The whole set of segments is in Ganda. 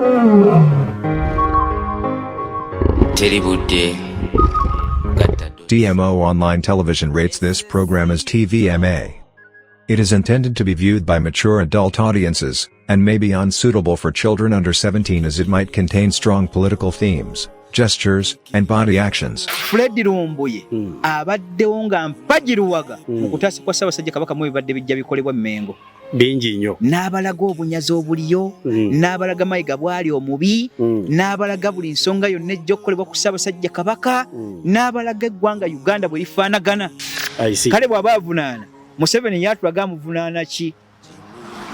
Teri budde. DMO Online Television rates this program as TVMA. It is intended to be viewed by mature adult audiences, and may be unsuitable for children under 17 as it might contain strong political themes, gestures, and body actions. Fred Lumbuye abaddewo nga mpagiruwaga mu kutaasa kwa Ssaabasajja Kabaka mu bibadde bijja bikolebwa Mmengo. Bingi nnyo. N'abalaga obunyazi obuliyo, n'abalaga Mayiga bw'ali omubi, n'abalaga buli nsonga yonna ejja okukolebwa ku Ssaabasajja Kabaka, n'abalaga eggwanga Uganda bwe lifaanagana. I see. Kale bw'aba avunaana Museveni yatulaga amuvunaana ki?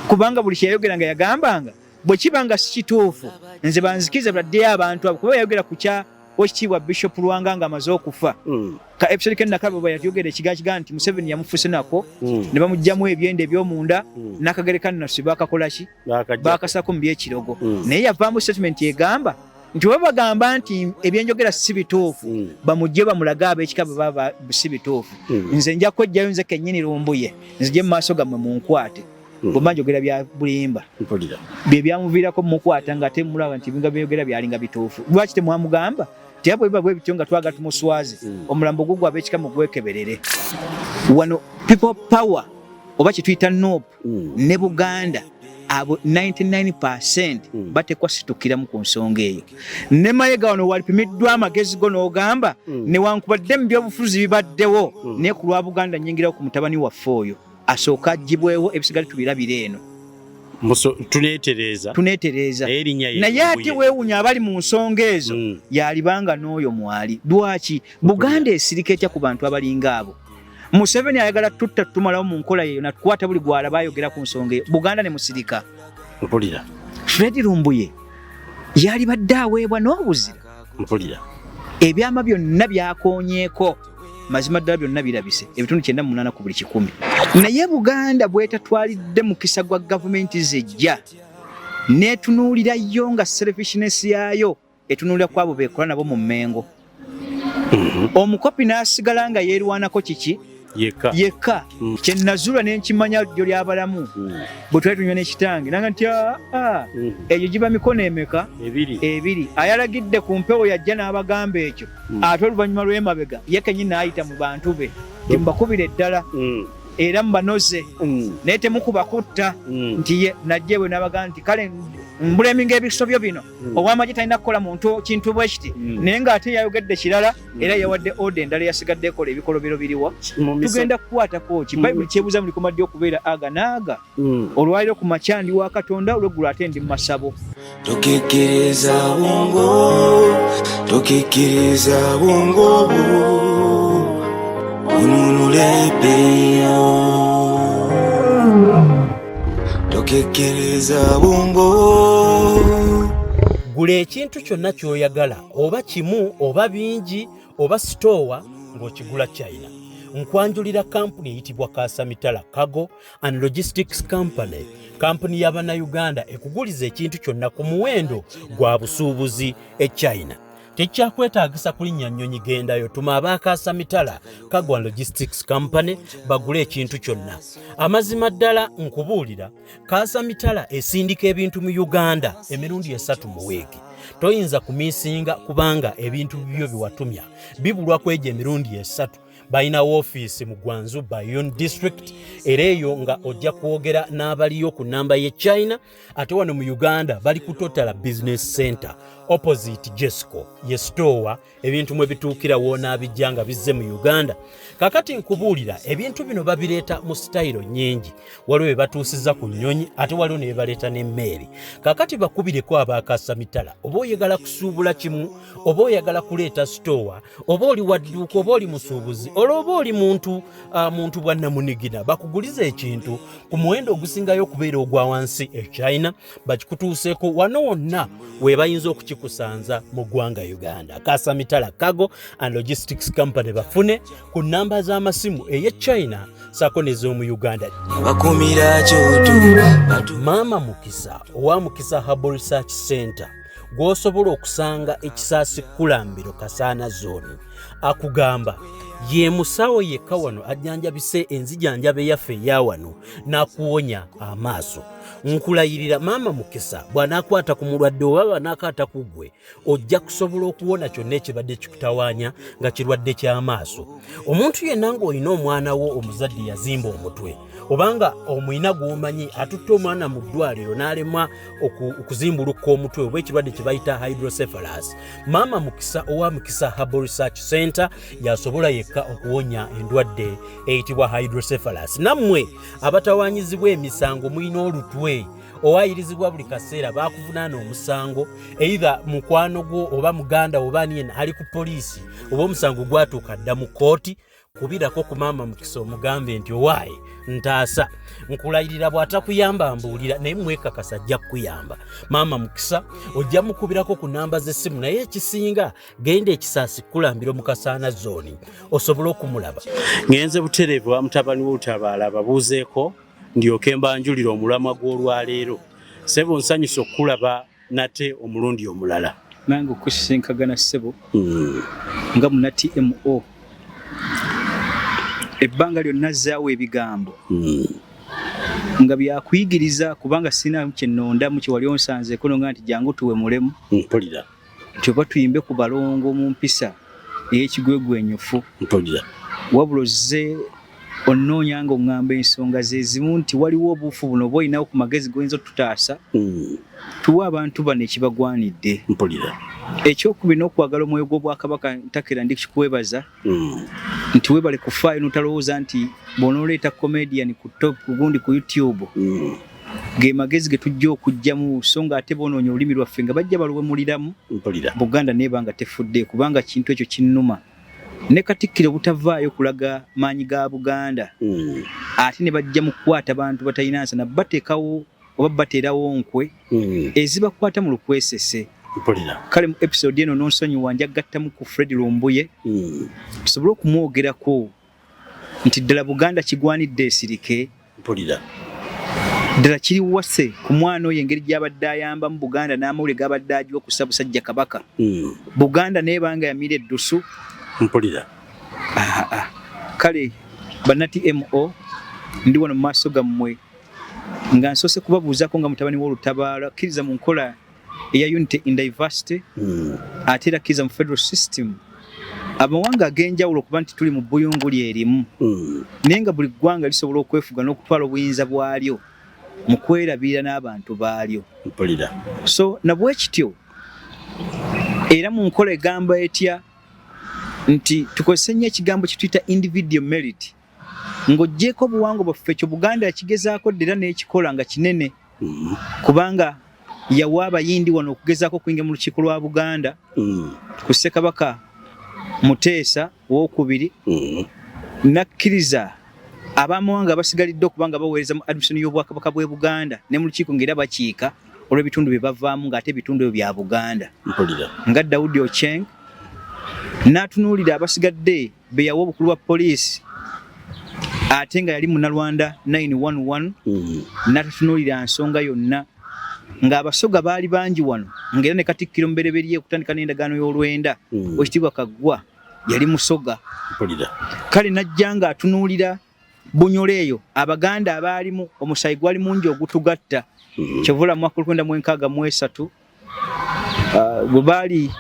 Kubanga buli kye yayogeranga yagambanga bwe kiba nga si kituufu nze banzikirize baddeyo abantu abo, kuba yayogera ku kya Oweekitiibwa Bishop Lwanga ng'amaze okufa. Ka episode ke nakaba bwe yayogera ekigakiga nti Museveni yamufuse nako, ne bamuggyamu ebyenda eby'omunda, n'akagere ka Nnasswi baakakola ki? Baakasako mu by'ekirogo. Naye yavaamu statement egamba nti bwe bagamba nti ebyenjogera si bituufu, bamugye bamulage ab'ekika bwe baba si bituufu. Nze nja kwejjayo nze kennyini Lumbuye, nzije mu maaso gammwe munkwate. Bwe mba njogera bya bulimba. Mpulira. Bye byamuviirako mukwata nga temulaba nti ebinga byeyogera byalinga bituufu. Lwaki temwamugamba? Tya bwe biba bwe bityo nga twagala tumuswaze, omulambo gwo gw'ab'ekika mugwekeberere. Wano people power oba kye tuyita NUP ne Buganda abo 99% batekwa situkiramu ku nsonga eyo. Ne Mayiga wano walipimiddwa amagezi go n'ogamba newankubadde mu byobufuzi bibaddewo, naye ku lwa Buganda nnyingirawo ku mutabani waffe oyo asooka aggyibwewo, ebisigale tubirabire eno. Tuneetereeza. Tuneetereeza. Naye erinnya ye Naye ate Lumbuye. weewuunya abali mu nsonga ezo, yalibanga n'oyo mwali. Lwaki Buganda esirika etya ku bantu abalinga abo? Museveni ayagala tutta tumalawo mu nkola yeyo natukwata buli gw'alaba ayogera ku nsonga eyo. Buganda ne musirika. Mpulira. Fred Lumbuye yalibadde aweebwa n'obuzira. Mpulira. Ebyama byonna byakoonyeeko, mazima ddala byonna birabise, ebitundu 98 ku buli 100. Naye Buganda bw'etatwalidde mukisa gwa gavumenti zijja, n'etunuulirayo nga selfishness yaayo etunuulira ku abo beekola nabo mu Mmengo. Omukopi n'asigala nga yeerwanako kiki? Yekka. Yekka. Kye nazuula ne nkimanya ddyo ly'abalamu. Bwe twali tunywa n'ekitange, nanga nti, egyo giba mikono emeka? Ebiri. Ebiri. Ayalagidde ku mpewo yajja n'abagamba ekyo. Ate oluvannyuma lw'emabega, ye kennyini n'ayita mu bantu be. Nti mubakubire ddala. Era mubanoze. Naye temukuba kutta. Nti ye najja ewe n'abagamba nti kale mbuleminga ebisobyo bino. Ow'amagye talina kukola muntu kintu bwe kiti. Naye ng'ate yayogedde kirala, era yawadde order endala eyasigadde ekola ebikolobero biriwa. Tugenda kukwatako ki? Bayibuli kyebuuza mulikoma ddi okubeera aga n'aga? Olwaliro ku makya ndi wa Katonda, olw'eggulo ate ndi mu masabo. Tukikkiriza bwongo, tukikkiriza bwongo bwo, onunule ebbeeyo. Tukikkiriza bwongo. Gula ekintu kyonna ky'oyagala, oba kimu oba bingi oba sitoowa, ng'okigula China. Nkwanjulira kampuni eyitibwa Kasamitala Cargo and Logistics Company, kampuni y'Abannayuganda ekuguliza ekintu kyonna ku muwendo gwa busuubuzi e China. Tekyakwetaagisa kulinnya nnyonyi gendayo, tuma ab'Akasamitala Cargo and Logistics Company bagule ekintu kyonna. Amazima ddala nkubuulira, Kasamitala esindika ebintu mu Uganda emirundi 3 mu wiiki. Toyinza kumiisinga kubanga ebintu byo biwatumya bibulwa kwegyo emirundi 3. Balina woofiisi mu Guangzhou Baiyun District, era eyo nga ojja kwogera n'abaliyo ku nnamba y'e China. Ate wano mu Uganda bali ku Total Business Center opposite Jesco, ye store ebintu mwe bituukira woonaabijja nga bizze mu Uganda. Kaakati nkubuulira, ebintu bino babireeta mu sitayiro nnyingi. Waliwo bye batuusiza ku nnyonyi, ate waliwo ne baleeta n'emmeeri. Kaakati bakubireko ab'Akasamitala, oba oyagala kusuubula kimu, oba oyagala kuleeta sitoowa, oba oli wa dduuka, oba oli musuubuzi, olwo oba oli muntu bwa nnamunigina, bakuguliza ekintu ku muwendo ogusingayo okubeera ogwa wansi e China, bakikutuuseeko wano wonna we bayinza okukikusanza mu ggwanga Uganda. Kasamitala Cargo and Logistics Company bafune ku nnamba z'amasimu ey'e China ssaako n'ez'omu Uganda. Bakumira kyoto, batu- Maama Mukisa owa Mukisa Herbal Research Center, gw'osobola okusanga ekisaasi Kulambiro Kasaana Zone, akugamba ye musawo yekka wano ajjanjabise enzijanjaba eyaffe eya wano n'akuwonya amaaso. Nkulayirira Maama Mukisa bw'anaakwata ku mulwadde oba bw'anaakwata ku ggwe, ojja kusobola okuwona kyonna ekibadde kikutawaanya nga kirwadde ky'amaaso. Omuntu yenna ng'olina omwana wo omuzadde yazimba omutwe, obanga omulina gw'omanyi atutte omwana mu ddwaliro n'alemwa okuzimbulukka omutwe oba ekirwadde kye bayita hydrocephalus, Maama Mukisa owa Mukisa Herbal Research Center y'asobola yekka okuwonya endwadde eyitibwa hydrocephalus. Nammwe abatawanyizibwa emisango, mulina olutwe, owayirizibwa buli kaseera, bakuvunaana omusango, either mukwano gwo oba muganda oba ani yenna ali ku poliisi oba omusango gwatuuka dda mu kkooti, kubirako ku Maama Mukisa omugambe nti owaaye ntaasa. Nkulayirira bw'atakuyamba mbuulira, naye mwekakasa ajja kukuyamba. Maama Mukisa ojja mukubirako ku namba z'essimu, naye ekisinga genda ekisaasi kukulambira mu Kasaana Zooni osobole okumulaba. Ngenze butereevu wa mutabani w'Olutabaala ababuuzeeko ndyoke mbanjulire omulamwa gw'olwaleero. Ssebo, nsanyusa okukulaba nate omulundi omulala. Nange okusisinkagana, ssebo, nga muna TMO ebbanga lyonna zzaawo ebigambo nga byakuyigiriza, kubanga sirina kyenondamu kyewali onsanzeeko nonga nti jangu tuwemulemu Mpulira. nti oba tuyimbe ku balongo mu mpisa ey'ekigwegwenyufu. Mpulira. Wabula ozze onnoonya nga oŋŋamba ensonga ze zimu nti waliwo obuufu buno oba olinawo ku magezi goyinza otutaasa, tuwe abantu bano ekibagwanidde. Mpulira. Ekyokubiri, n'okwagala omwoyo gw'obwakabaka, ntakera ndi kikwebaza nti webale kufaayo n'otalowooza nti bw'onooleeta comedian ku top gundi ku YouTube ge magezi ge tujja okuggyamu, so nga ate boonoonya olulimi lwaffe nga bajja baluwemuliramu. Mpulira. Buganda neeba nga tefudde, kubanga kintu ekyo kinnuma ne Katikkiro butavaayo kulaga maanyi ga Buganda, ate ne bajja mu kukwata bantu batalina nsana, bateekawo oba bateerawo nkwe ezibakwata mu lukwesese. Mpulira. Kale mu episode eno nonsonyiwa, njagattamu ku Fred Lumbuye tusobole okumwogerako nti ddala Buganda kigwanidde esirike? Mpulira. Ddala kiri wase ku mwana oyo engeri gy'abadde ayambamu Buganda n'amawulire g'abadde agiwa ku Ssaabasajja Kabaka, Buganda neebanga yamira eddusu? Mpulira. Ah, ah. Kale banna TMO, ndi wano mu maaso gammwe nga nsoose kubabuuzaako nga mutabani w'Olutabaala, kkiriza mu nkola eya unity in diversity, ate era kkiriza mu federal system, amawanga ag'enjawulo okuba nti tuli mu buyunguli erimu, naye nga buli ggwanga lisobola okwefuga n'okutwala obuyinza bwalyo mu kwerabirira n'abantu baalyo. Mpulira. So nabwe kityo era mu nkola egamba etya nti tukozese nnyo ekigambo kye tuyita individual merit, ng'oggyeko obuwangwa bwaffe. Ekyo Buganda yakigezaako dda era n'ekikola nga kinene, kubanga yawa Abayindi wano okugezaako okuyingira mu lukiiko lwa Buganda ku Ssekabaka Muteesa Owokubiri, nakkiriza abamawanga abasigalidde okuba nga baweereza mu administration y'Obwakabaka bw'e Buganda ne mu lukiiko, ng'era bakiika olw'ebitundu bye bavaamu, ng'ate ebitundu ebyo bya Buganda, Mpulira. nga Daudi Ocheng, n'atunuulira abasigadde be yawa obukulu bwa poliisi ate nga yali Munalwanda 911, n'atatunuulira nsonga yonna ng'Abasoga baali bangi wano, ng'era ne Katikkiro Mubereberye okutandika n'endagaano y'olwenda, Owekitiibwa Kaggwa yali Musoga. Mpulira. Kale najja ng'atunuulira Bunyolo eyo, Abaganda abaalimu omusaayi gwali mungi ogutugatta. Kyovula mu mwaka 1963, bwe baali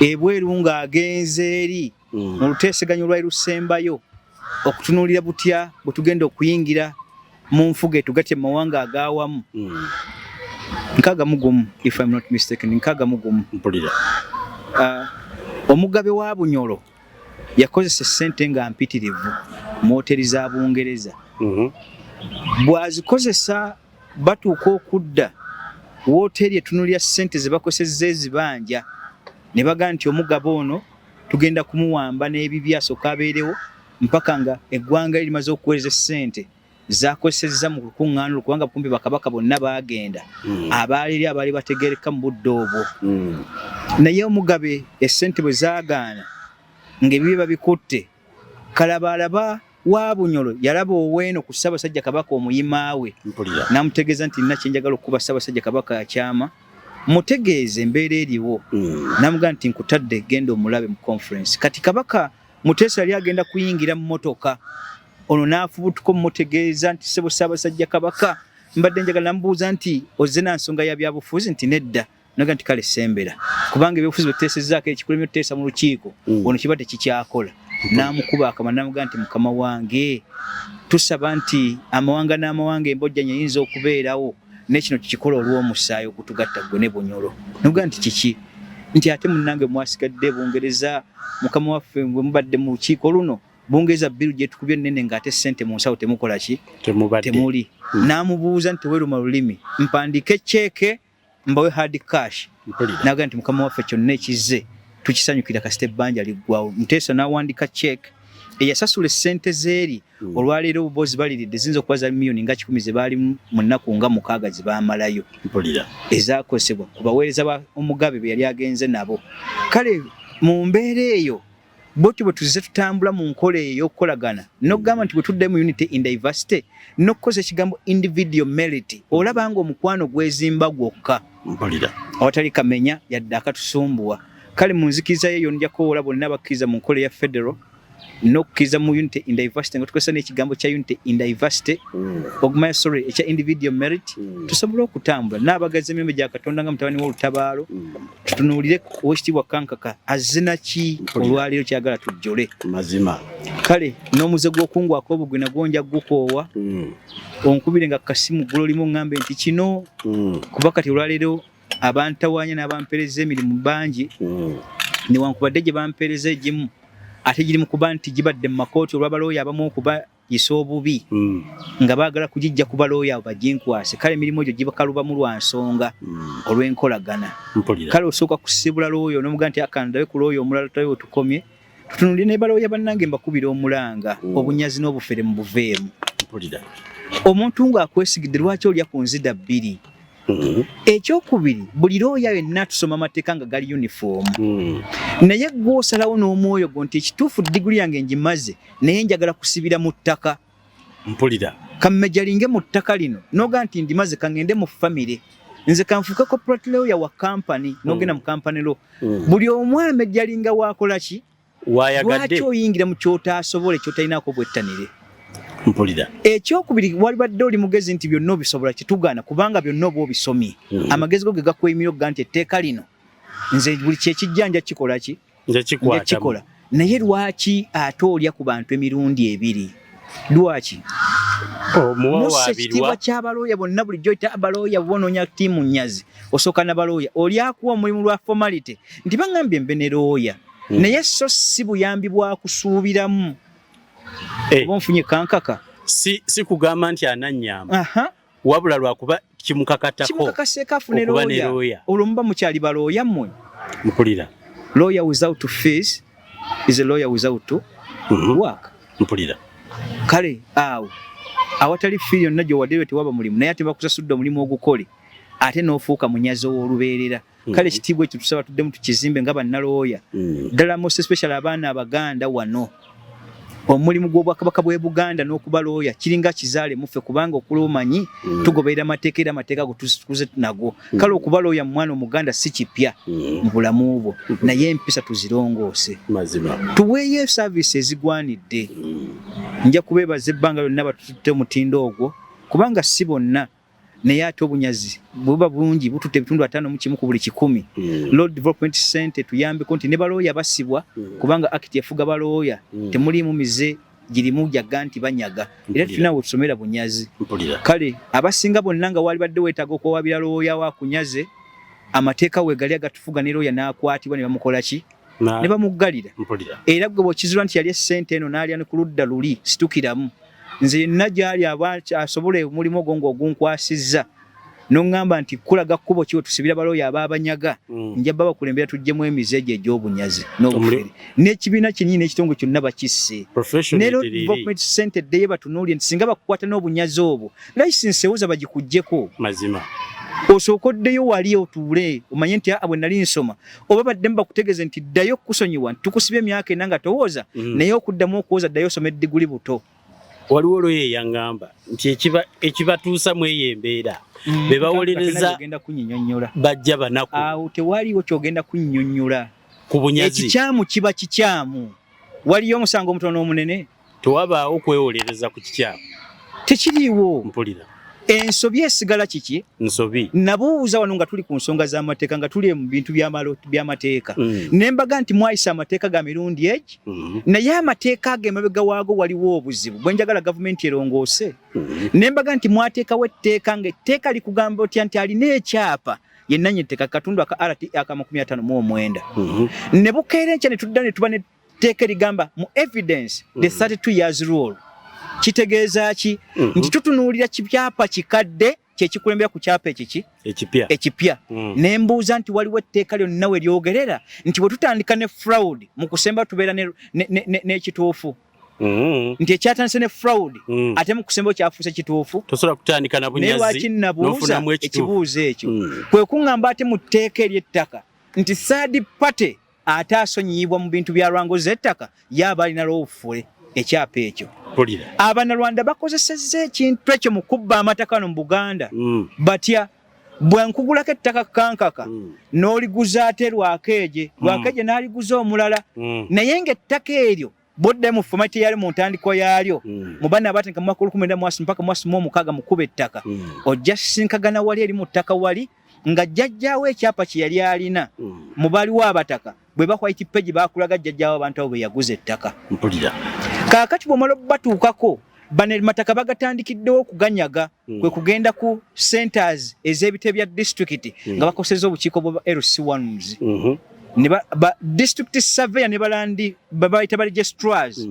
ebweru ng'agenze eri mu luteeseganyo olwali lusembayo okutunuulira butya bwe tugenda okuyingira mu nfuga etugatte mu mawanga ag'awamu, 61, if I'm not mistaken, 61. Mpulira. Omugabe wa Bunyolo yakozesa essente nga mpitirivu mu hoteri za Bungereza. Bw'azikozesa, batuuka okudda, wooteri etunulira ssente ze bakozesezza ezibanja, ne bagaa nti omugabe ono tugenda kumuwamba n'ebibi, asooka abeerewo mpaka nga eggwanga lye limaze okuweereza essente zakozesezza mu lukuŋŋaana olwo, kubanga kumpi bakabaka bonna baagenda abaali eri abaali bategereka mu budde obwo. Naye omugabe essente bwe zaagaana ng'ebibi babikutte, kalabaalaba wa Bunyolo yalaba oweeno ku Ssaabasajja Kabaka omuyimaawe, Mpulira. n'amutegeeza nti nina kyenjagala okukuba Ssaabasajja Kabaka akyama, mutegeeze embeera eriwo. N'amugamba nti nkutadde, genda omulabe mu conference. Kati Kabaka Muteesa yali agenda kuyingira mu motoka, ono n'afubutuka omumutegeeza nti ssebo Ssaabasajja Kabaka, Mbadde njagala namubuuza nti ozze na nsonga ya byabufuzi nti nedda, naga nti kale sembera, kubanga ebyobufuzi bwetuteesezaako ekikulemi otuteesa mu lukiiko ono kiba tekikyakola. N'amukuba akama n'amugamba nti mukama wange, tusaba nti amawanga n'amawanga embojjanya eyinza okubeerawo, naye kino tukikola olw'omusaayi ogutugatta ggwe ne Bunyoro. N'amugamba nti kiki? Nti ate munnange mwasigadde Bungereza, mukama waffe bwe mubadde mu lukiiko luno Bungereza bill gyetukubye nnene ng'ate ssente mu nsawo temukola ki? Temuli. N'amubuuza nti teweeruma lulimi, mpandiike ceeke mbawe hard cash? N'agamba nti mukama waffe kyonna ekizze tukisanyukira kasita ebbanja liggwawo. Muteesa n'awandiika ceeke eyasasula essente z'eri olwaleero obubozi baliridde ziyinza okuba za miliyoni nga 100 ze baali mu nnaku nga 6 ze baamalayo ezakozesebwa ku baweereza ba Omugabe be yali agenze nabo. Kale mu mbeera eyo bwetyo bwe tuzze tutambula mu nkola eyo ey'okukolagana n'okugamba nti bwe tuddayo mu unity in diversity n'okukozesa ekigambo individual merit, olaba nga omukwano gwezimba gwokka awatali kamenya yadde akatusumbuwa. Kale mu nzikiriza yeeyo nja kukowoola bonna abakkiriza mu nkola eya federal n'okukkiriza mu unity in diversity nga tukozesa n'ekigambo kya unity in diversity ogumaya sorry ekya individual merit, tusobole okutambula n'abagazi emirembe gya Katonda nga mutabani w'olutabaalo. Tutunuulire Oweekitiibwa Kankaka azze ki olwaleero kyagala tujjole mazima. Kale n'omuze gw'okungwako obugwi nagwo nja gukoowa, onkubire nga kasimu ggulo limu ŋŋambe nti kino, kuba kati olwaleero abantawaanya n'abampeereza emirimu bangi, newankubadde gye bampeereza egimu ate giri mu kuba nti gibadde mu makooti olw'abalooya abamu okubayisa obubi nga baagala kugijja ku balooya abo baginkwase. Kale emirimu egyo gibakalubamu lwa nsonga olw'enkolagana. Kale osooka kusibula looya onomuga nti akandabe ku looya omulala tulabe we tukomye, tutunuulire ne balooya bannange. Mbakubira omulanga, obunyazi n'obufere mu buveemu. Omuntu ng'akwesigidde, lwaki olya ku nzida bbiri? Ekyokubiri, buli looya yenna tusoma amateeka nga gali uniform, naye gwe osalawo n'omwoyo gwo nti ekituufu diguli yange ngimaze, naye njagala kusibira mu ttaka. Mpulira. Kammejalinge mu ttaka lino, noga nti ndimaze, kaŋŋende mu famire, nze kanfuuke corporate lawyer wa company, n'ogenda mu company law. Buli omu amejalinga wakola ki? Wayagadde. Lwaki oyingira mu kyotaasobola, ekyotalinaako bwettanire? Mpulira. Ekyokubiri, walibadde oli mugezi nti byonna obisobola, kitugaana, kubanga byonna oba obisomye, amagezi go ge gakweyimira okuga nti etteeka lino nze buli kyekijja nja kikola ki, nja nja kikola. Naye lwaki ate olya ku bantu emirundi ebiri? Lwaki mussa ekitiibwa ky'abalooya bonna? Bulijjo oyita abalooya, bw'onoonya ttiimu nnyazi osooka n'abalooya. Oli akuwa omulimu lwa formality nti baŋŋambye mbe ne looya, naye so si buyambi bwa kusuubiramu. Oba onfunye, Kankaka? Si kugamba nti anannyamba, wabula lwakuba kimukakatako. Kimukakaseeko afune okuba ne looya. Looya. Olwo muba mukyali balooya mmwe? Mpulira. Lawyer without fees is a lawyer without work. Mpulira. Kale awo awatali fee yonna gy'owaddeyo tewaba mulimu, naye ate bakusasudde omulimu ogukole, ate n'ofuuka munyazi ow'olubeerera. Kale ekitiibwa ekyo tusaba tuddemu tukizimbe nga bannalooya, ddala most especially abaana Abaganda wano. Omulimu gw'Obwakabaka bw'e Buganda n'okuba looya kiringa kizaale muffe, kubanga okula omanyi tugoberera amateeka, era amateeka ago tukuze nago. Kale okuba looya mu mwana Omuganda si kipya mu bulamu bwo, naye empisa tuzirongoose, tuweeyo service ezigwanidde. Nja kubeebaza ebbanga lyonna batututte omutindo ogwo, kubanga si bonna, naye ate obunyazi buba bungi, bututte ebitundu 51 ku buli 100. Law Development Center tuyambeko nti ne balooya basibwa, kubanga act efuga balooya temuliimu mize girimu jaga nti banyaga, era tulina we tusomera bunyazi. Kale abasinga bonna nga walibadde weetaaga okuwabira looya wa kunyaze, amateeka weegali agatufuga, ne looya n'akwatibwa ne bamukola ki? Ne bamuggalira. Era gwe bw'okizula nti yali essente eno n'alya ne ku ludda luli, situkiramu. Nze yenna gy'ali aba asobola omulimu ogwo ng'ogunkwasizza, n'oŋŋamba nti kulaga kkubo ki we tusibira balooya abaabanyaga, nja bba bakulembera tuggyemu emize egyo egy'obunyazi n'obufere, n'ekibiina kyennyini n'ekitongole kyonna bakisse. Profession Ne Law eterere. Development Center eddeyo batunuulire nti singa bakukwata n'obunyazi obwo, license ewoza bagikuggyeko. Mazima. Osooka oddeyo wali otuule omanye nti aa bwe nali nsoma oba baddemu bakutegeeze nti ddayo okukusonyiwa nti tukusibye emyaka 4 nga towooza, naye okuddamu okuwoza ddayo osoma eddiguli buto. Waliwo looya eyaŋŋamba nti ekibatuusa mu eyo embeera be bawolereza ogenda kunyinyonnyola. Bajja banaku. Awo tewaliwo kyogenda kunnyonnyola. Ku bunyazi. Ekikyamu kiba kikyamu. Waliyo omusango omutono n'omunene. Tewabaawo kwewolereza ku kikyamu. Tekiriiwo. Mpulira. Ensobi esigala kiki? Nsobi. Nabuuza wano nga tuli ku nsonga z'amateeka, nga tuli mu bintu by'amateeka, ne mbaga nti mwayisa amateeka ga mirundi egi, naye amateeka ago emabega waago waliwo obuzibu bwe njagala gavumenti erongoose. Ne mbaga nti mwateekawo etteeka nga etteeka likugamba otya nti alina ekyapa yenna etteeka katundu aka RT aka 59. Ne bukeera enkya ne tudda ne tuba netteeka erigamba mu evidence the 32 years rule. Kitegeeza ki? Nti tutunuulira kibyapa kikadde kyekikulembera ku kyapa ekiki ekipya. Ekipya. Ne mbuuza nti waliwo etteeka lyonna we lyogerera nti bwe tutandika ne fraud, mu kusemba tubeera n'ekituufu, nti ekyatandise ne fraud, ate mu kusemba kyafuuse kituufu? Tosobola kutandika na Naye bunyazi lwaki nabuuza n'ofunamu ekituufu. Ekibuuzo ekyo kwe kuŋŋamba ate mu tteeka ery'ettaka nti third party ate asonyiyibwa mu bintu bya lwango z'ettaka yaaba alina lawful ekyapa ekyo. Mpulira. Abanyarwanda bakozesezza ekintu ekyo mu kubba amataka wano mu Buganda. Batya? Bwe nkugulako ettaka kankaka, n'oliguza ate Lwakeeje, Lwakeeje n'aliguza omulala, naye ng'ettaka eryo bodde mu format yali mu ntandikwa yaalyo, mu bana abatandika mu mwaka 19 mpaka mwaka 16 mu kuba ettaka, ojja sisinkagana wali eri mu ttaka wali nga jjajjaawo ekyapa kye yali alina. Mu baliwo abataka bwe ba white page bakulaga jjajjaawo abantu abo bwe yaguza ettaka. Mpulira. Kaakati bw'omala batuukako bano mataka bagatandikiddewo okuganyaga, kwe kugenda ku centers ez'ebitebe bya disitulikiti nga bakoseza obukiiko bwa LC1s ne ba district surveyor ne balandi babayita ba registrars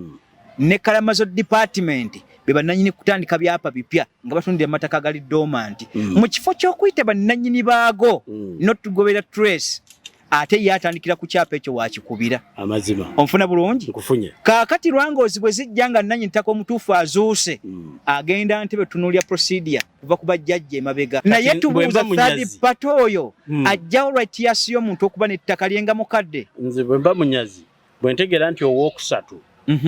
ne Kalamazo department be bannannyini kutandika byapa bipya nga batundira amataka agali dormant mu kifo ky'okuyita bannannyini baago n'otugobera trace. Ate ye atandikira ku kyapa ekyo wakikubira. Amazima. Onfuna bulungi? Nkufunye. Kaakati lwangoozi bwe zijja nga nannyini ttaka omutuufu azuuse, agenda ntebe tunuulya procedure kuva ku bajjajja emabega, naye bwe tubuuza mba third munyazi. party oyo ajjawo right y'omuntu okuba n'ettaka lyenga mukadde? Nze bwe mba munyazi, bwe ntegeera nti owookusatu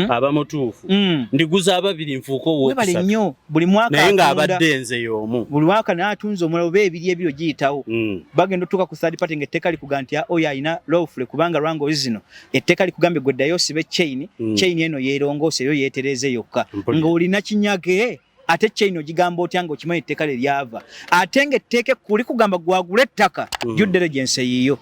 aba mutuufu, ndiguza ababiri nfuuke Webale owookusatu. nnyo. Buli mwaka Naye atunda. ng'abadde nze y'omu. Buli mwaka n'atunza omulala oba ebiri ebiri ogiyitawo. Bagenda otuuka ku third party ng'etteeka likuga nti, "Ah, oyo alina lawful," kubanga lwangozi zino etteeka likugambye gwe ddayo osibe chain. Chain eno yeerongoose yo yeetereze yokka. Ng'olina kinyage ate chain ogigamba otya ng'okimanyi etteeka lye lyava, ate ng'etteeka ekkulu likugamba gwagula ettaka, due diligence yiyo.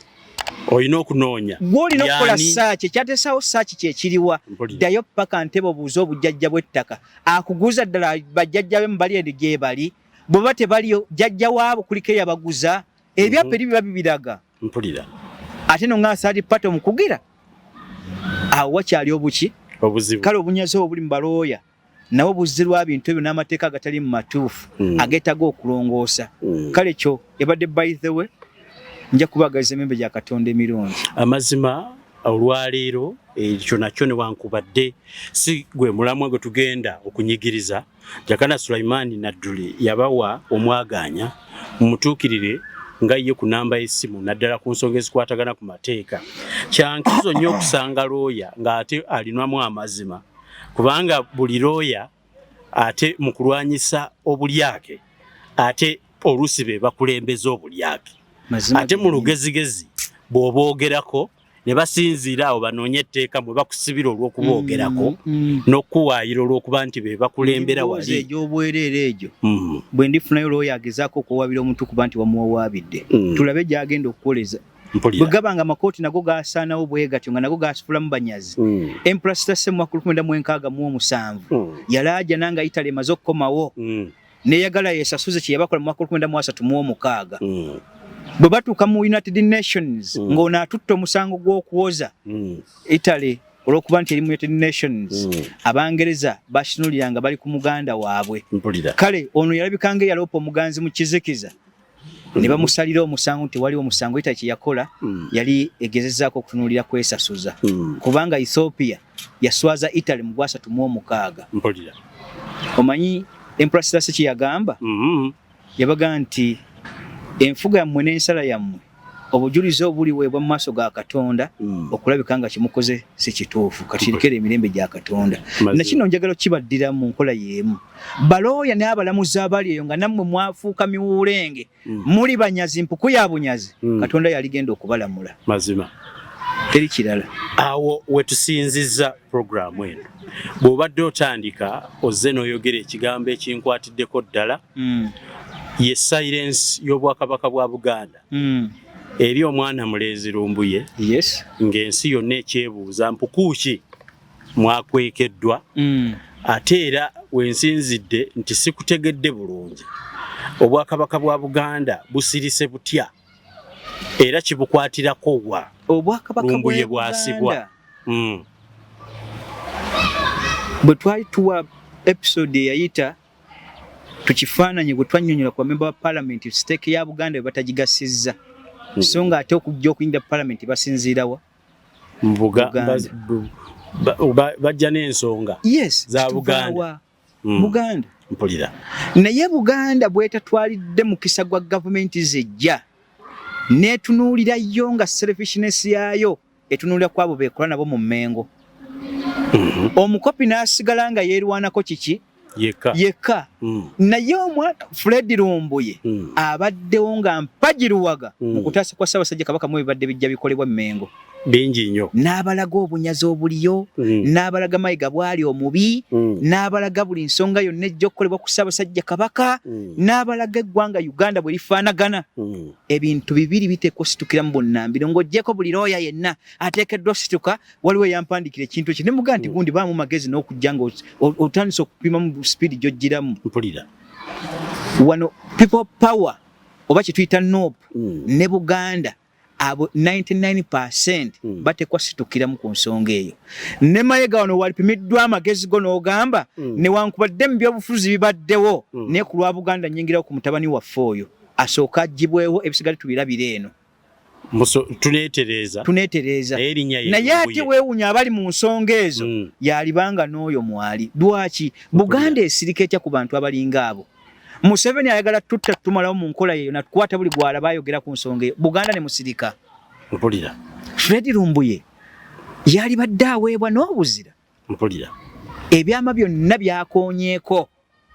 Olina okunoonya. Gw'olina okukola Yani? search. Ekyateesawo search kyekiriwa? Ddayo paka ntebe obuuze obujjajja bw'ettaka akuguza ddala bajjajja be mubali eri gye bali. Bwe baba tebaliyo, jjajja waabo kuliko eyabaguza ebyapa eri biba bibiraga. Mpulira. Ate no nga third party omukugira awo wakyali obuki? Obuzibu. Kale obunyazi obwo buli mu balooya nabo buzzirwa bintu ebyo n'amateeka agatali mu matuufu ageetaaga okulongoosa. Kale kyo ebadde by the way. Nja kubagaliza emembe gya Katonda emirungi. Amazima olwaleero ekyo nakyo newankubadde si gwe mulamwa gwe tugenda okunyigiriza, Jakana Sulaimaani Nadduli yabawa omwagaanya mumutuukirire nga ye ku namba y'essimu, naddala ku nsonga ezikwatagana ku mateeka. Kyankizo nnyo okusanga looya ng'ate alinamu amazima, kubanga buli looya ate mu kulwanyisa obulyake ate oluusi be bakulembeza obulyake. Mazima Ate mu gennyini. lugezigezi bw'oboogerako ne basinziira awo banoonye etteeka mwe bakusibira olw'okuboogerako n'okuwaayira olw'okuba nti be bakulembera Emiboozi wali. egy'obwereere egyo, bwe ndifunayo looya agezaako okuwaabira omuntu kuba nti wamuwawaabidde, tulabe gy'agenda okukoleza. Bwe gaba nga amakooti nago gasaanawo bwe gatyo nga nago gasifulamu banyazi. Emperor Sitase mu mwaka 1967 yalaajana nga Italy emaze okukomawo, neyagala yesasuze kye yabakola mu mwaka 1936. Bwe batuuka mu United Nations, ng'ono atutte omusango gw'okuwoza Italy olw'okuba nti eri mu United Nations, Abangereza bakinuulira nga bali ku muganda waabwe. Mpulira. Kale ono yalabika nga eyaloopa omuganzi mu kizikiza ne bamusalira omusango nti waliwo omusango. Italy kye yakola yali egezezaako okutunuulira kwesasuza, kubanga Ethiopia yaswaza Italy mu 1936. Mpulira. Omanyi Emperor Selassie kye yagamba? Yabaga nti enfuga yammwe n'ensala yammwe, obujulizi obuliweebwa mu maaso ga Katonda okulabika nga kimukoze si kituufu. Kati emirembe gya Katonda. Nakino njagala okibaddira mu nkola y'emu, balooya n'abalamuzi abali eyo nga nammwe mwafuuka miwuulenge, muli banyazi, mpuku ya bunyazi. Katonda yaligenda okubalamula. Mazima. Teri kirala. Awo wetusinzizza puroguramu eno, bw'obadde otandika ozze n'oyogera ekigambo ekinkwatiddeko ddala, ye silence y'Obwakabaka bwa Buganda eri omwana mulenzi Lumbuye, ng'ensi yonna ekyebuuza mpukuuki mwakwekeddwa. Ate era wensinzidde nti sikutegedde bulungi, Obwakabaka bwa Buganda busirise butya era kibukwatirako wa? Obwakabaka Lumbuye bwa bwasibwa. Buganda, bwe twali tuwa episode eyayita tukifaananye, bwe twannyonnyola ku bamemba ba palamenti stake ya Buganda bwe batagigasizza, so nga ate okujja okuyingira palamenti basinziirawa? Mu Buganda. Bajja n'ensonga Yes. za Kituvaawa. Buganda. Buganda. Mpulira. Naye Buganda bwetatwalidde mukisa gwa gavumenti zijja netunuulirayo nga selfishness yaayo etunuulira ku abo bekola nabo mu Mmengo, omukopi n'asigala nga yeerwanako kiki? Yekka. Yekka. Naye omwana Fred Lumbuye abaddewo nga mpagiruwaga mu kutaasa kwa Ssaabasajja Kabaka mu bibadde bijja bikolebwa Mmengo. Bingi nnyo. N'abalaga obunyazi obuliyo, n'abalaga Mayiga bwali omubi, n'abalaga buli nsonga yonna ejja okukolebwa ku Ssaabasajja Kabaka, n'abalaga eggwanga Uganda bwe lifaanagana. Ebintu bibiri biteekwa ositukiramu bunnambiro, ng'oggyeko buli looya yenna ateekeddwa osituka. Waliwo eyampandiikira ekintu ekyo ne mugamba nti gundi baamu magezi n'okujja nga otandise okupima mu sipiidi gy'ojjiramu. Mpulira. Wano People Power oba kye tuyita NUP ne Buganda, abo 99% bateekwa situkiramu ku nsonga eyo. Ne Mayiga wano walipimiddwa amagezi go n'ogamba, newankubadde mu byobufuzi bibaddewo, naye ku lwa Buganda nnyingirawo ku mutabani waffe oyo asooka aggyibwewo, ebisigale tubirabire eno. Tuneetereeza. Tuneetereeza. Naye erinnya ye Naye ate Lumbuye. weewunya abali mu nsonga ezo, yalibanga n'oyo mwali. Lwaki Buganda esirika etya ku bantu abalinga abo? Museveni ayagala tutta tumalawo mu nkola yeyo, natukwata buli gwalaba ayogera ku nsonga eyo, Buganda ne musirika. Mpulira. Fred Lumbuye yalibadde aweebwa n'obuzira. Mpulira. Ebyama byonna byakoonyeeko,